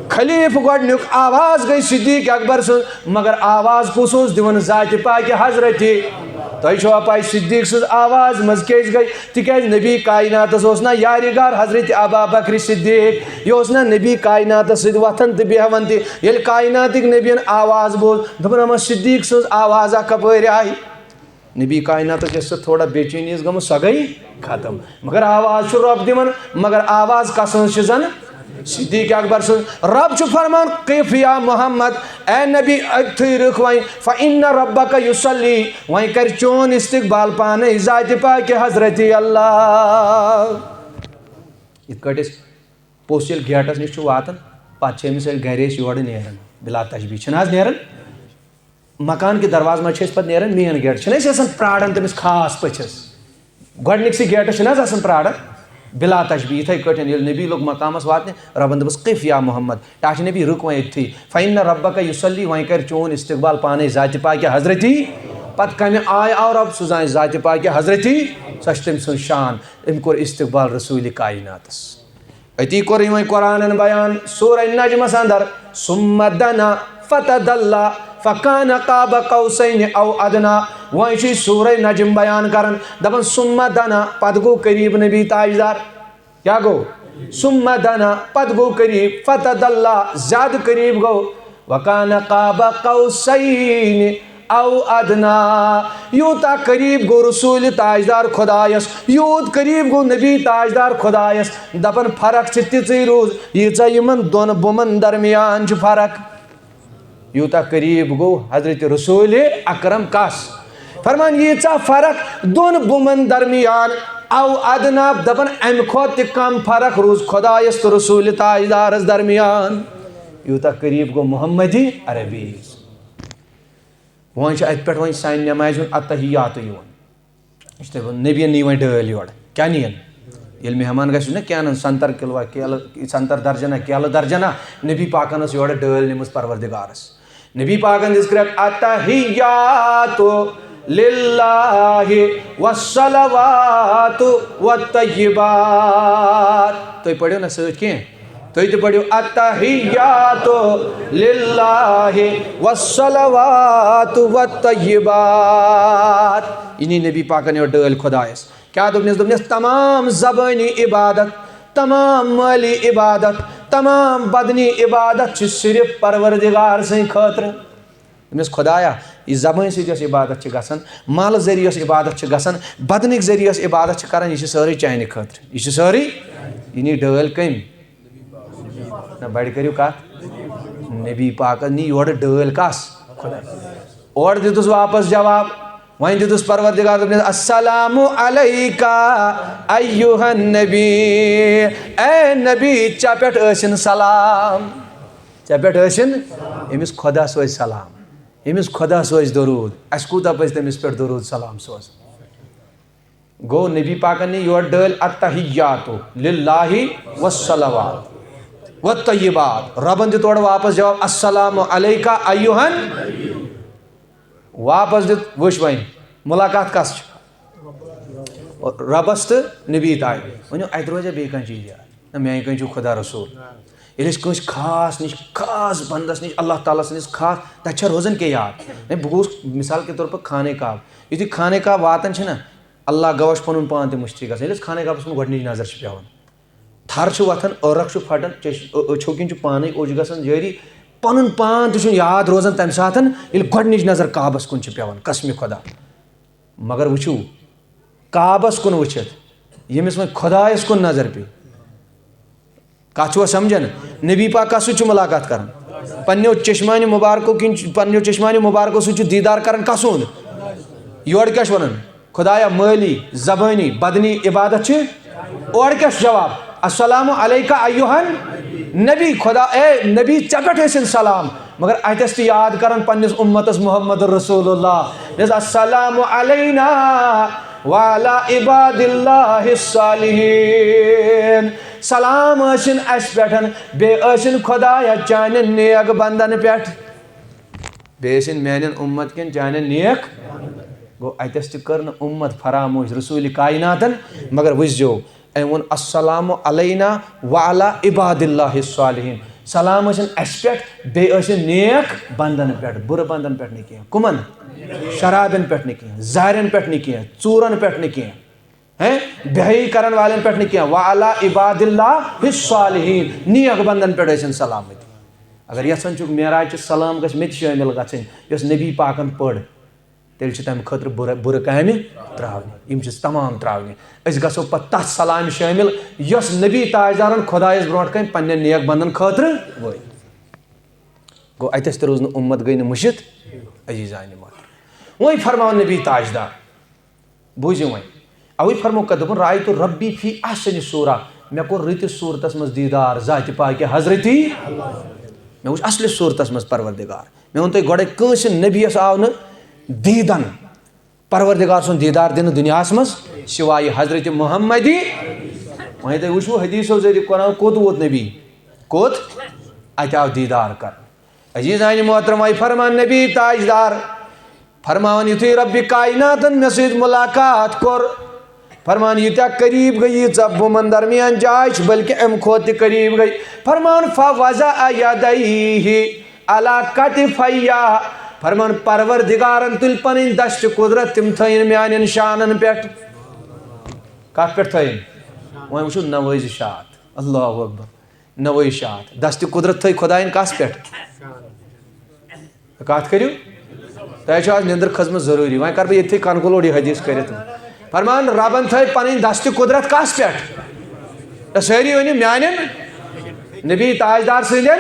خلیفہٕ گۄڈنیُک، آواز گٔے صدیق اکبر سٕنٛز، مگر آواز کُس اوس دِوان؟ ذاتِ پاکہِ حضرتِ۔ تۄہہِ چھوا پَے صدیق سٕنٛز آواز منٛز کیٛازِ گٔے؟ تِکیٛازِ نبی کائناتس اوس نہ یارِ گار حضرت ابا بکر صدیق، یہِ اوس نہ نبی کائناتس سۭتۍ وۄتھان تہٕ بیٚہوان تہِ۔ ییٚلہِ کائناتٕکۍ نبین آواز بوز، دوٚپُن، "اما صدیق سٕنٛز آوازا کپٲرۍ آیہِ؟" نبی کائناتس یۄس سۄ تھوڑا بے چینی ٲس گٔمٕژ، سۄ گٔے ختم۔ مگر آواز چھُ رۄب دِوان، مگر آواز کس ہٕنٛز چھِ زن؟ صدیق اکبر سٕنٛز۔ رۄب چھُ فرمان، "قف یا محمد، اے نبی، أتھی رُک وۄنۍ، فإن ربک یصلی، وۄنۍ کرِ چون استقبال پانے ذاتِ پاکہِ حضرت اللہ۔" یِتھ کٲٹھۍ أسۍ پوٚژھ ییٚلہِ گیٹس نِش چھُ واتان، پتہٕ چھِ أمِس ییٚلہِ گرِ أسۍ یورٕ نیران، بلا تشبیہ چھِنہٕ حظ نیران؟ مکان کہِ دروازٕ منٛز چھِ أسۍ پتہٕ نیران مین گیٹ، چھِنہٕ أسۍ آسان پراران تٔمِس خاص پٔژھِس؟ گۄڈٕنِکسٕے گیٹس چھِنہٕ حظ آسان پراران؟ بلا تشبیہ، یِتھَے کٲٹھۍ ییٚلہِ نبی لوٚگ مقامَس واتنہِ، رۄبَن دوٚپُس، "قف یا محمد"، ٹاٹھہِ نبی، رُک وۄنۍ أتھی۔ "فإن ربک یصلی"، وۄنۍ کَرِ چون استقبال پانَے ذاتِ پاکہِ حضرتی۔ پَتہٕ کَمہِ آیہِ آو رۄب؟ سُہ زانہِ ذاتِ پاکہِ حضرتی، سۄ چھِ تٔمۍ سٕنٛز شان۔ أمۍ کوٚر استقبال رسوٗلِ کائناتَس۔ أتی کوٚرُے وۄنۍ قرآنن بیان سورہ نجمس اندر، "ثم دنا فتدلى فكان قاب قوسين او ادنى"۔ وۄنۍ چھُ یہِ سورہ نجم بیان کران، دپان، "ثم دنا"، پتہٕ گوٚو قریب نبی تاجدار۔ کیٛاہ گوٚو؟ "ثم دنا"، پتہٕ گوٚو قریب، "فتدلى"، زیادٕ قریب گوٚو، "وكان قاب قوسين او ادنى"۔ یوٗتاہ قریب گوٚو رسول تاجدار خدایس، یوٗت قریب گوٚو نبی تاجدار خدایس۔ دپان، فرق چھِ تِژٕے روٗز، ییٖژاہ یِمن دۄن بُمن درمیان چھِ فرق۔ یوٗتاہ قریب گوٚو حضرت رسول اکرم کس؟ فرمان، ییٖژاہ فرق دۄن بُمن درمیان، او ادنیٰ، دپان، امہِ کھۄتہٕ تہِ کم فرق روٗز خدایس تہٕ رسول تاجدارس درمیان۔ یوٗتاہ قریب گوٚو محمد عربی۔ وۄنۍ چھُ اتہِ پٮ۪ٹھ وۄنۍ سانہِ نمازِ ہُنٛد اتحیاتُ یِوان۔ یہِ چھُ تۄہہِ ووٚن، نبیَن نی وۄنۍ ڈٲلۍ یورٕ۔ کیٛاہ نِیَن؟ ییٚلہِ مہمان گژھِ نہ کینٛہہ اَنُن، سنٛگتر کِلوا، کیلہٕ، سنٛگتر درجنا، کیلہٕ درجنا، نبی پاکن ٲس یورٕ ڈٲلۍ نِمٕژ پروردگارس۔ نبی پاکن دِژ کرٛٮ۪کھ، "التحیات للہ والصلوات والطیبات"۔ تُہۍ پٔرِو نہ سۭتۍ کینٛہہ۔ تُہۍ تہِ پٔرِو، "التحیات للہ والصلوات والطیبات"۔ یہِ نی نبی پاکن یورٕ ڈٲلۍ خدایس۔ کیٛاہ دوٚپنس؟ دوٚپنس، تمام زبٲنی عبادت، تمام مٲلی عبادت، تمام بدنی عبادت چھِ صرف پروردگار سٕنٛدِ خٲطرٕ۔ دوٚپنس، خدایا، یہِ زبٲنۍ سۭتۍ یۄس عبادت چھِ گژھان، مالہٕ ذٔریعہٕ یۄس عبادت چھِ گژھان، بدنٕکۍ ذٔریعہٕ یۄس عبادت چھِ کران، یہِ چھِ سٲرٕے چانہِ خٲطرٕ، یہِ چھِ سٲرٕے۔ یہِ نی ڈٲلۍ کٔمۍ؟ نہ، بڑِ کٔرِو کتھ۔ نبی پاکن نی یورٕ ڈٲلۍ کس؟ خدا۔ اورٕ دِتُس واپس جواب۔ وۄنۍ دِتُس پروردگار، دوٚپنس، "السلام علیک ایھا النبی"۔ اے نبی، ژےٚ پٮ۪ٹھ ٲسِن سلام۔ ژےٚ پٮ۪ٹھ ٲسِن، أمِس خۄدا سوزِ سلام، أمِس خۄدا سوزِ درود۔ اَسہِ کوٗتاہ پَزِ تٔمِس پٮ۪ٹھ درود سلام سوزُن؟ گوٚو، نبی پاکن نی یورٕ ڈٲلۍ، "التحیات للہ والصلوات والطیبات"۔ رۄبن دیُت اورٕ واپس جواب، "السلام علیک ایھا"۔ واپس دیُت، وٕچھ وۄنۍ، مُلاقات کس چھِ؟ رۄبس تہٕ نبی تانۍ۔ ؤنِو، اتہِ روزِ بیٚیہِ کانٛہہ چیٖز یاد؟ نہ، میانہِ کِنۍ چھُ خۄدا رسول۔ ییٚلہِ أسۍ کٲنٛسہِ خاص نِش، خاص بندس نِش، اللہ تعالیٰ سٕنٛدِس خاص، تتہِ چھا روزان کینٛہہ یاد؟ ہے، بہٕ گوٚوُس مثال کے طور پر خانہ کعبہ۔ یُتھُے خانہ کعبہ واتان چھِ نہ، اللہ گواہ چھُ پنُن پان تہِ مُشتری گژھان۔ ییٚلہِ أسۍ خانہ کعبس کُن گۄڈٕنِچ نظر چھِ پٮ۪وان، تھر چھِ وۄتھان، عٲرق چھُ پھٹان، چش-، أ-، أچھو کِنۍ چھُ پانے اوٚش گژھان جٲری۔ پنُن پان تہِ چھُنہٕ یاد روزان تمہِ ساتہٕ، ییٚلہِ گۄڈٕنِچ نظر کعبس کُن چھِ پٮ۪وان، قسمِ خۄدا۔ مگر وٕچھِو، کعبس کُن وٕچھِتھ، ییٚمِس وۄنۍ خۄدایس کُن نظر پیٚیہِ، کتھ چھُوا سمجھان؟ نبی پاک کس سۭتۍ چھُ مُلاقات کران؟ پننیو چشمانیو مبارکو کِنۍ چھُ، پننیو چشمانیو مبارکو سۭتۍ چھُ دیٖدار کران کس ہُنٛد؟ یورٕ کیٛاہ چھُ ونان؟ خۄدایا، مٲلی، زبٲنی، بدنی عبادت چھِ۔ اورٕ کیٛاہ چھُ جواب؟ "السلام علیک ایھا النبی"۔ خدا، اے نبی، ژےٚ پٮ۪ٹھ ٲسِن سلام۔ مگر اتٮ۪س تہِ یاد کران پننِس اُمتس محمد رسول اللہ۔ یس، "السلام علینا وعلی عباد اللہ الصالحین"۔ سلام ٲسِن اسہِ پٮ۪ٹھ، بیٚیہِ ٲسِن خۄدایا چانٮ۪ن نیک بندن پٮ۪ٹھ۔ بیٚیہِ ٲسِن میانٮ۪ن اُمت کٮ۪ن چانٮ۪ن نیک۔ گوٚو، اتٮ۪س تہِ کٔر نہٕ اُمت فراموش رسول کائناتن، مگر وٕچھزیو، أمۍ ووٚن، "السلام علینا وعلی عباد اللہ الصالحین"۔ سلام ٲسِن اَسہِ پٮ۪ٹھ، بیٚیہِ ٲسِن نیک بندن پٮ۪ٹھ، بُرٕ بندن پٮ۪ٹھ نہٕ کینٛہہ۔ کُمن؟ شرابین پٮ۪ٹھ نہٕ کینٛہہ، زارین پٮ۪ٹھ نہٕ کینٛہہ، ژوٗرن پٮ۪ٹھ نہٕ کینٛہہ، ہیں؟ بے حیٲیی کرن والٮ۪ن پٮ۪ٹھ نہٕ کینٛہہ۔ وعلی عباد اللہ الصالحین، نیک بندن پٮ۪ٹھ ٲسِن سلامتی۔ اگر یژھان چھُکھ معراج چہِ سلام گژھِ مےٚ تہِ شٲمِل گژھٕنۍ، یۄس نبی پاکن پٔر، تیٚلہِ چھِ تَمہِ خٲطرٕ بُرٕ، بُرٕ کامہِ ترٛاونہِ۔ یِم چھِ تمام ترٛاونہِ۔ أسۍ گژھو پتہٕ تَتھ سلامہِ شٲمِل، یۄس نبی تاجدارن خۄدایس برونٛٹھ کنہِ پننٮ۪ن نیک بندن خٲطرٕ وٲے۔ گوٚو، اَتٮ۪س تہِ روٗز نہٕ اُمت، گٔے نہٕ مٔشِتھ۔ عزیزانِ محترم، وۄنۍ فرماو نبی تاجدار، بوٗزِو وۄنۍ۔ اوٕے فرموو کتھ، دوٚپُن، "رأیت ربی فی احسن صورہ"، مےٚ کوٚر رٕتِس صوٗرتس منٛز دیٖدار ذاتِ پاکہِ حضرتی۔ مےٚ وٕچھ اصلِس صوٗرتس منٛز پروردگار۔ مےٚ ووٚن تۄہہِ گۄڈے، کٲنٛسہِ نبیَس آو نہٕ دیٖدن پروردگار سُنٛد دیٖدار دِنہٕ دُنیاہَس منٛز سوائے حضرت محمدی۔ وۄنۍ تۄہہِ وٕچھوٕ حدیثو ذٔریعہٕ قرآن کوٚت ووت نبی؟ کوٚت؟ اَتہِ آو دیٖدار کر۔ عزیزانِ محترم، وۄنۍ فرمان نبی تاجدار، فرماوان یُتھُے ربِ کائناتن مےٚ سۭتۍ ملاقات کوٚر، فرمان ییٖتیٛاہ قریٖب گٔے، ییٖژاہ بُمن درمیان جاے چھِ، بلکہِ اَمہِ کھۄتہٕ تہِ قریٖب گٔے۔ فرمان فوضع یدیہ علی کتفیہ، فرمان پروردگارن تُلۍ پنٕنۍ دستِ قدرت، تِم تھٲیِن میانٮ۪ن شانن پٮ۪ٹھ۔ کتھ پٮ۪ٹھ تھٲیِن؟ وۄنۍ وٕچھِو نوٲزِ شات۔ اللہ اکبر۔ نوٲزِ شات۔ دستِ قدرت تھٲے خۄدایَن کَس پٮ۪ٹھ؟ کَتھ کٔرِو۔ تۄہہِ چھو آز نِندٕر کھٔژمٕژ ضروٗری۔ وۄنۍ کَرٕ بہٕ ییٚتھی conclude یہِ حدیث کٔرِتھ۔ فرمان ربن تھٲے پنٕنۍ دستِ قدرت کَس پٮ۪ٹھ؟ تہٕ سٲری ؤنِو میانٮ۪ن نبی تاجدار سٕنٛدٮ۪ن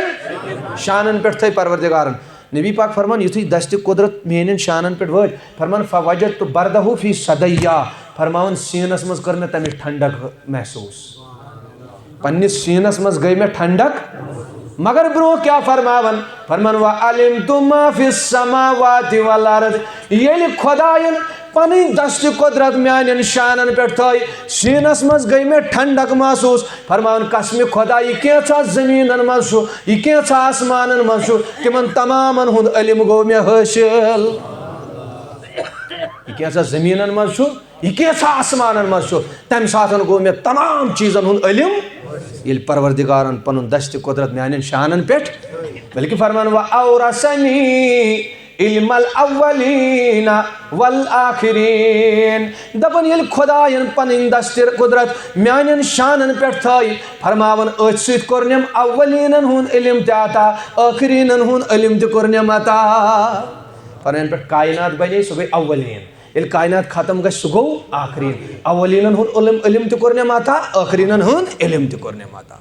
شانن پٮ۪ٹھ تھٲے پروردگارن۔ نبی پاک فرمان یُتھُے دستِ قدرت میانٮ۪ن شانن پٮ۪ٹھ وٲتۍ، فرمان فوجدت بردہ فی صدیہ، فرماوان سیٖنس منٛز کٔر مےٚ تَمِچ ٹھنڈک محسوٗس۔ پننِس سیٖنس منٛز گٔے مےٚ ٹھنڈک۔ مگر برونٛہہ کیٛاہ فرماوان؟ فرمان وعلمت ما فی السماوات والارض۔ ییٚلہِ خۄدایَن پنٕنۍ دستِ قدرت میانٮ۪ن شانن پٮ۪ٹھ تھٲے، سیٖنس منٛز گٔے مےٚ ٹھنڈک محسوٗس۔ فرماوان قسمِ خۄدا، یہِ کینٛژھا زٔمیٖنن منٛز چھُ، یہِ کینٛژھا آسمانن منٛز چھُ، تِمن تمامن ہُنٛد علم گوٚو مےٚ حٲصِل۔ یہِ کینٛژھا زٔمیٖنن منٛز چھُ، یہِ کینٛژھا آسمانن منٛز چھُ، تَمہِ ساتہٕ گوٚو مےٚ تمام چیٖزن ہُنٛد علم۔ ییٚلہِ پروردگارن پنُن دستِ قدرت میانٮ۪ن شانن پٮ۪ٹھ، بلکہِ فرمان وأورثنی علم الاولین والآخرین۔ دپان ییٚلہِ خۄدایَن پنٕنۍ دستِ قدرت میانٮ۪ن شانن پٮ۪ٹھ تھٲے، فرماوان أتھۍ سۭتۍ کوٚرنم اولینن ہُنٛد علم تہِ عطا، ٲخرینن ہُنٛد علم تہِ کوٚرنم عطا۔ فرماوان پٮ۪ٹھ کائنات بنے، سُہ گٔے اولین۔ ییٚلہِ کائنات ختم گژھِ، سُہ گوٚو آخرین۔ اولینن ہُنٛد علم، علم تہِ کوٚرنم عطا، ٲخرینن ہُنٛد علم تہِ کوٚرنم عطا۔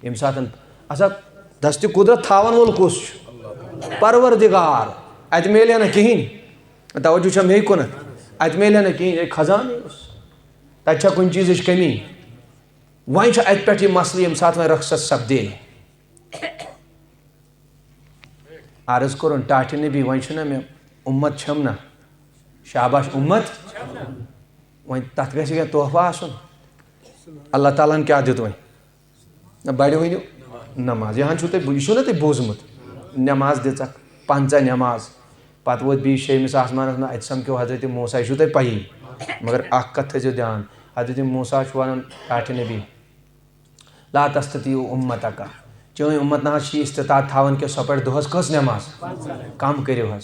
ییٚمہِ ساتہٕ اَسا دستِ قدرت تھاون وول کُس چھُ؟ پروردگار۔ اَتہِ میلہِ نہٕ کِہیٖنۍ۔ توجہ چھا مے کُنتھ؟ اَتہِ میلہِ نہٕ کِہیٖنۍ، یہِ خزانہٕ اوس۔ تَتہِ چھا کُنہِ چیٖزٕچ کٔمی؟ وۄنۍ چھُ اَتہِ پٮ۪ٹھ یہِ مسلہٕ، ییٚمہِ ساتہٕ وۄنۍ رخصت سپدے۔ عرض کوٚرُن، ٹاٹھہِ نبی، وۄنۍ چھُنہ مےٚ اُمت چھَم نہ؟ شاباش، اُمت۔ وۄنۍ تَتھ گژھِ کینٛہہ تحفہٕ آسُن۔ اللہ تعالیٰ ہَن کیٛاہ دیُت وۄنۍ؟ نہ، بڑِ ؤنِو نماز۔ یہِ ہن چھُو تۄہہِ بو-، یہِ چھُو نہ تۄہہِ بوٗزمُت؟ نماز دِژکھ، پنٛژاہ نماز۔ پتہٕ ووت بیٚیہِ شیٚیمِس آسمانس منٛز، اَتہِ سمکھیو حضرت موسیٰ، یہِ چھُو تۄہہِ پَیی۔ مگر اکھ کتھ تھٲیزیو دیان، حضرت موسیٰ چھُ ونان ٹاٹھہِ نبی، لا تستطیع امتک، چٲنۍ اُمت نہ حظ چھِ یہِ استطاعت تھاوان کہِ سۄ پرِ دۄہس کٔژ نماز؟ کم کٔرِو حظ۔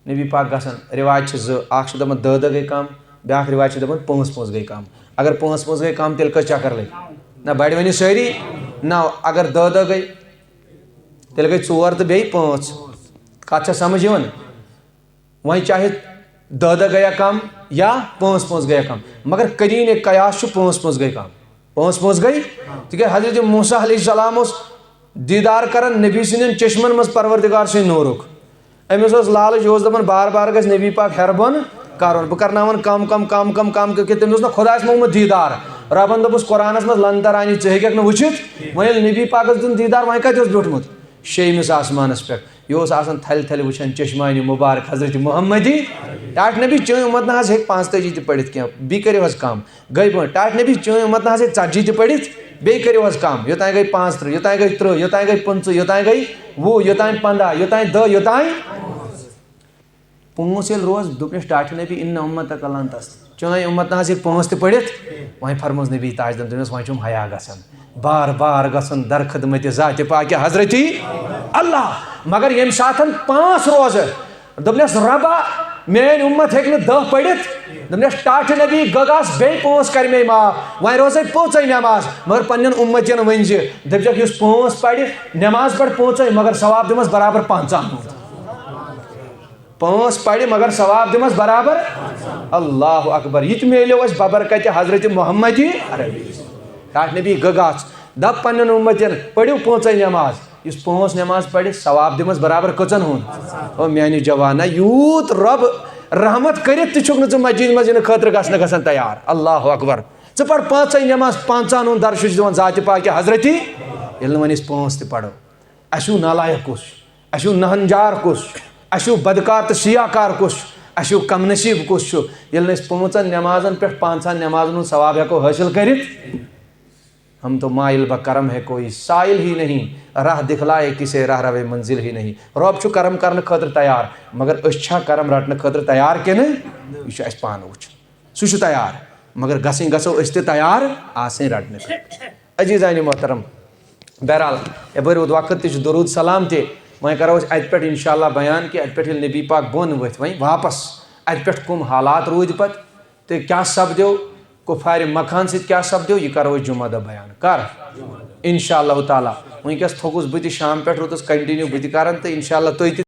نبی پاک گژھان، رِوایت چھِ زٕ، اَکھ چھِ دَپان دَہ دَہ گٔے کَم، بیٛاکھ رِوایت چھِ دَپان پانٛژھ پانٛژھ گٔے کَم۔ اگر پانٛژھ پانٛژھ گٔے کَم، تیٚلہِ کٔژ چکر لٔگۍ؟ نہ، بَڑِ وۄنۍ سٲری؟ نہ، اگر دَہ دَہ گٔے، تیٚلہِ گٔے ژور تہٕ بیٚیہِ پانٛژھ۔ کَتھ چھا سَمٕجھ یِوان؟ وۄنۍ چاہے دَہ دَہ گٔیا کَم یا پانٛژھ پانٛژھ گٔیا کَم، مگر قریٖنِ قیاس چھُ پانٛژھ پانٛژھ گٔے کَم۔ پانٛژھ پانٛژھ گٔے، تِکیٛازِ حضرت موسیٰ علیہ السلام اوس دیٖدار کران نبی سٕنٛدٮ۪ن چشمن منٛز پروردگار سٕنٛدِ نوٗرُک۔ أمِس اوس لالچ، یہِ اوس دَپان بار بار گژھِ نبی پاک ہیرٕ بۄن کرُن، بہٕ کرناوَن کم کم کم کم کم، کیونکہ تٔمِس اوس نہ خۄدایَس منٛگمُت دیٖدار۔ رۄبَن دوٚپُس قرآنَس منٛز، "لن ترانی"، ژٕ ہیٚکَکھ نہٕ وٕچھِتھ۔ وۄنۍ ییٚلہِ نبی پاکَس دیُن دیٖدار، وۄنۍ کَتہِ اوس بیوٗٹھمُت؟ شیٚیمِس آسمانَس پٮ۪ٹھ۔ یہِ اوس آسان تھَلہِ تھَلہِ وٕچھان چشمانِ مُبارک حضرت محمدی۔ ٹاٹھۍ نبی، چٲنۍ اُمت نہ حظ ہیٚکہِ پانٛژتٲجی تہِ پٔرِتھ کینٛہہ، بیٚیہِ کٔرِو حظ کم۔ گٔے پٲنٛژھ۔ ٹاٹھۍ نبی، چٲنۍ اُمت نہ حظ ہیٚکہِ ژتجی تہِ پٔرِتھ، بیٚیہِ کٔرِو حظ کم۔ یوٚتام گٔے پانٛژترٕٛہ، یوٚتام گٔے ترٕٛہ، یوٚتام گٔے پٕنٛژٕہ، یوٚتام گٔے وُہ، یوٚتام پنٛداہ، یوٚتام دَہ، یوٚتام پانٛژھ ییٚلہِ روز، دوٚپنَس ٹاٹھۍ نبی، ان امتک لن تستطیع۔ چٲنۍ اُمت نہ حظ ہیٚکہِ پانٛژھ تہِ پٔرِتھ۔ وۄنۍ فرمووُس نبی تاجدارن، دوٚپنَس، وۄنۍ چھُم حیا گژھان۔ بار بار گژھُن در خدمتِ ذاتِ پاکِ حضرتی اللہ۔ مگر ییٚمہِ ساتہٕ پانٛژھ روزٕ، دوٚپنَس، رۄبا، میٲنۍ اُمت ہیٚکہِ نہٕ دَہ پٔرِتھ۔ دوٚپنَس، ٹاٹھۍ نبی، گٔگاس بیٚیہِ پانٛژھ کَرِ مے معاف۔ وۄنۍ روزے پانٛژَے نٮ۪ماز۔ مگر پنٛنٮ۪ن اُمتیَن ؤنۍ زِ، دٔپۍزٮ۪کھ، یُس پانٛژھ پَرِ، نٮ۪ماز پَرِ پانٛژَے، مگر ثواب دِمَس برابر پنٛژاہ۔ پانٛژھ پَرِ، مگر ثواب دِمَس برابر۔ اللہ اکبر۔ یہِ تہِ میلیو اَسہِ ببرکتِ حضرت محمدی عربی۔ ٹاٹھۍ نبی، گٔگاس، دَپ پنٛنٮ۪ن اُمتیَن، پٔرِو پانٛژَے نٮ۪ماز۔ یُس پانٛژھ نٮ۪ماز پَرِ، ثواب دِمَس برابر کٔژَن ہُنٛد؟ او میٛانہِ جوانا، یوٗت رۄب رحمت کٔرِتھ تہِ چھُکھ نہٕ ژٕ مسجدِ منٛز یِنہٕ خٲطرٕ گژھنہٕ گژھان تیار۔ اللہ اکبر۔ ژٕ پَر پانٛژَے نٮ۪ماز، پنٛژاہَن ہُنٛد درس چھُ دِوان ذاتِ پاکِ حضرتی۔ ییٚلہِ نہٕ وۄنۍ أسۍ پانٛژھ تہِ پَرو، اَسہِ ہیوٗ نالایق کُس چھُ؟ اَسہِ ہیوٗ نہنجار کُس چھُ؟ اَسہِ ہیوٗ بدکار تہٕ سیاہ کار کُس چھُ؟ اَسہِ ہیوٗ کم نصیٖب کُس چھُ؟ ییٚلہِ نہٕ أسۍ پانٛژَن نٮ۪مازَن پٮ۪ٹھ پنٛژاہَن نٮ۪مازَن ہُنٛد ثواب ہٮ۪کو حٲصِل کٔرِتھ، ہم تو مائل بہ کرم ہے کوئی سائل ہی نہیں، راہ دکھلائے کسے راہ روے منزل ہی نہیں۔ رب چھُ کرم کرنہٕ خٲطرٕ تیار، مگر أسۍ چھا کرم رٹنہٕ خٲطرٕ تیار کِنہٕ؟ یہِ چھُ اَسہِ پانہٕ وٕچھُن۔ سُہ چھُ تیار، مگر گژھٕنۍ گژھو أسۍ تہِ تیار آسٕنۍ رٹنہٕ خٲطرٕ۔ عزیزانِ محترم، بہرحال، یپٲرۍ روٗد وقت تہِ چھُ، درود سلام تہِ۔ وۄنۍ کرو أسۍ اتہِ پٮ۪ٹھ انشاءاللہ بیان کہِ اتہِ پٮ۪ٹھ ییٚلہِ نبی پاک بۄن ؤتھۍ وۄنۍ واپس، اتہِ پٮ۪ٹھ کٕم حالات روٗدۍ پتہٕ تہٕ کیٛاہ سپدیو، کفارِ مکان سۭتۍ کیٛاہ سپدیو، یہِ کرو أسۍ جمعہ دۄہ بیان۔ کر؟ انشاءاللہ تعالیٰ۔ وٕنکیٚس تھوٚکُس بہٕ تہِ شام پٮ۪ٹھ، روٗدُس continue بہٕ تہِ کران تہٕ انشاءاللہ تُہۍ تہِ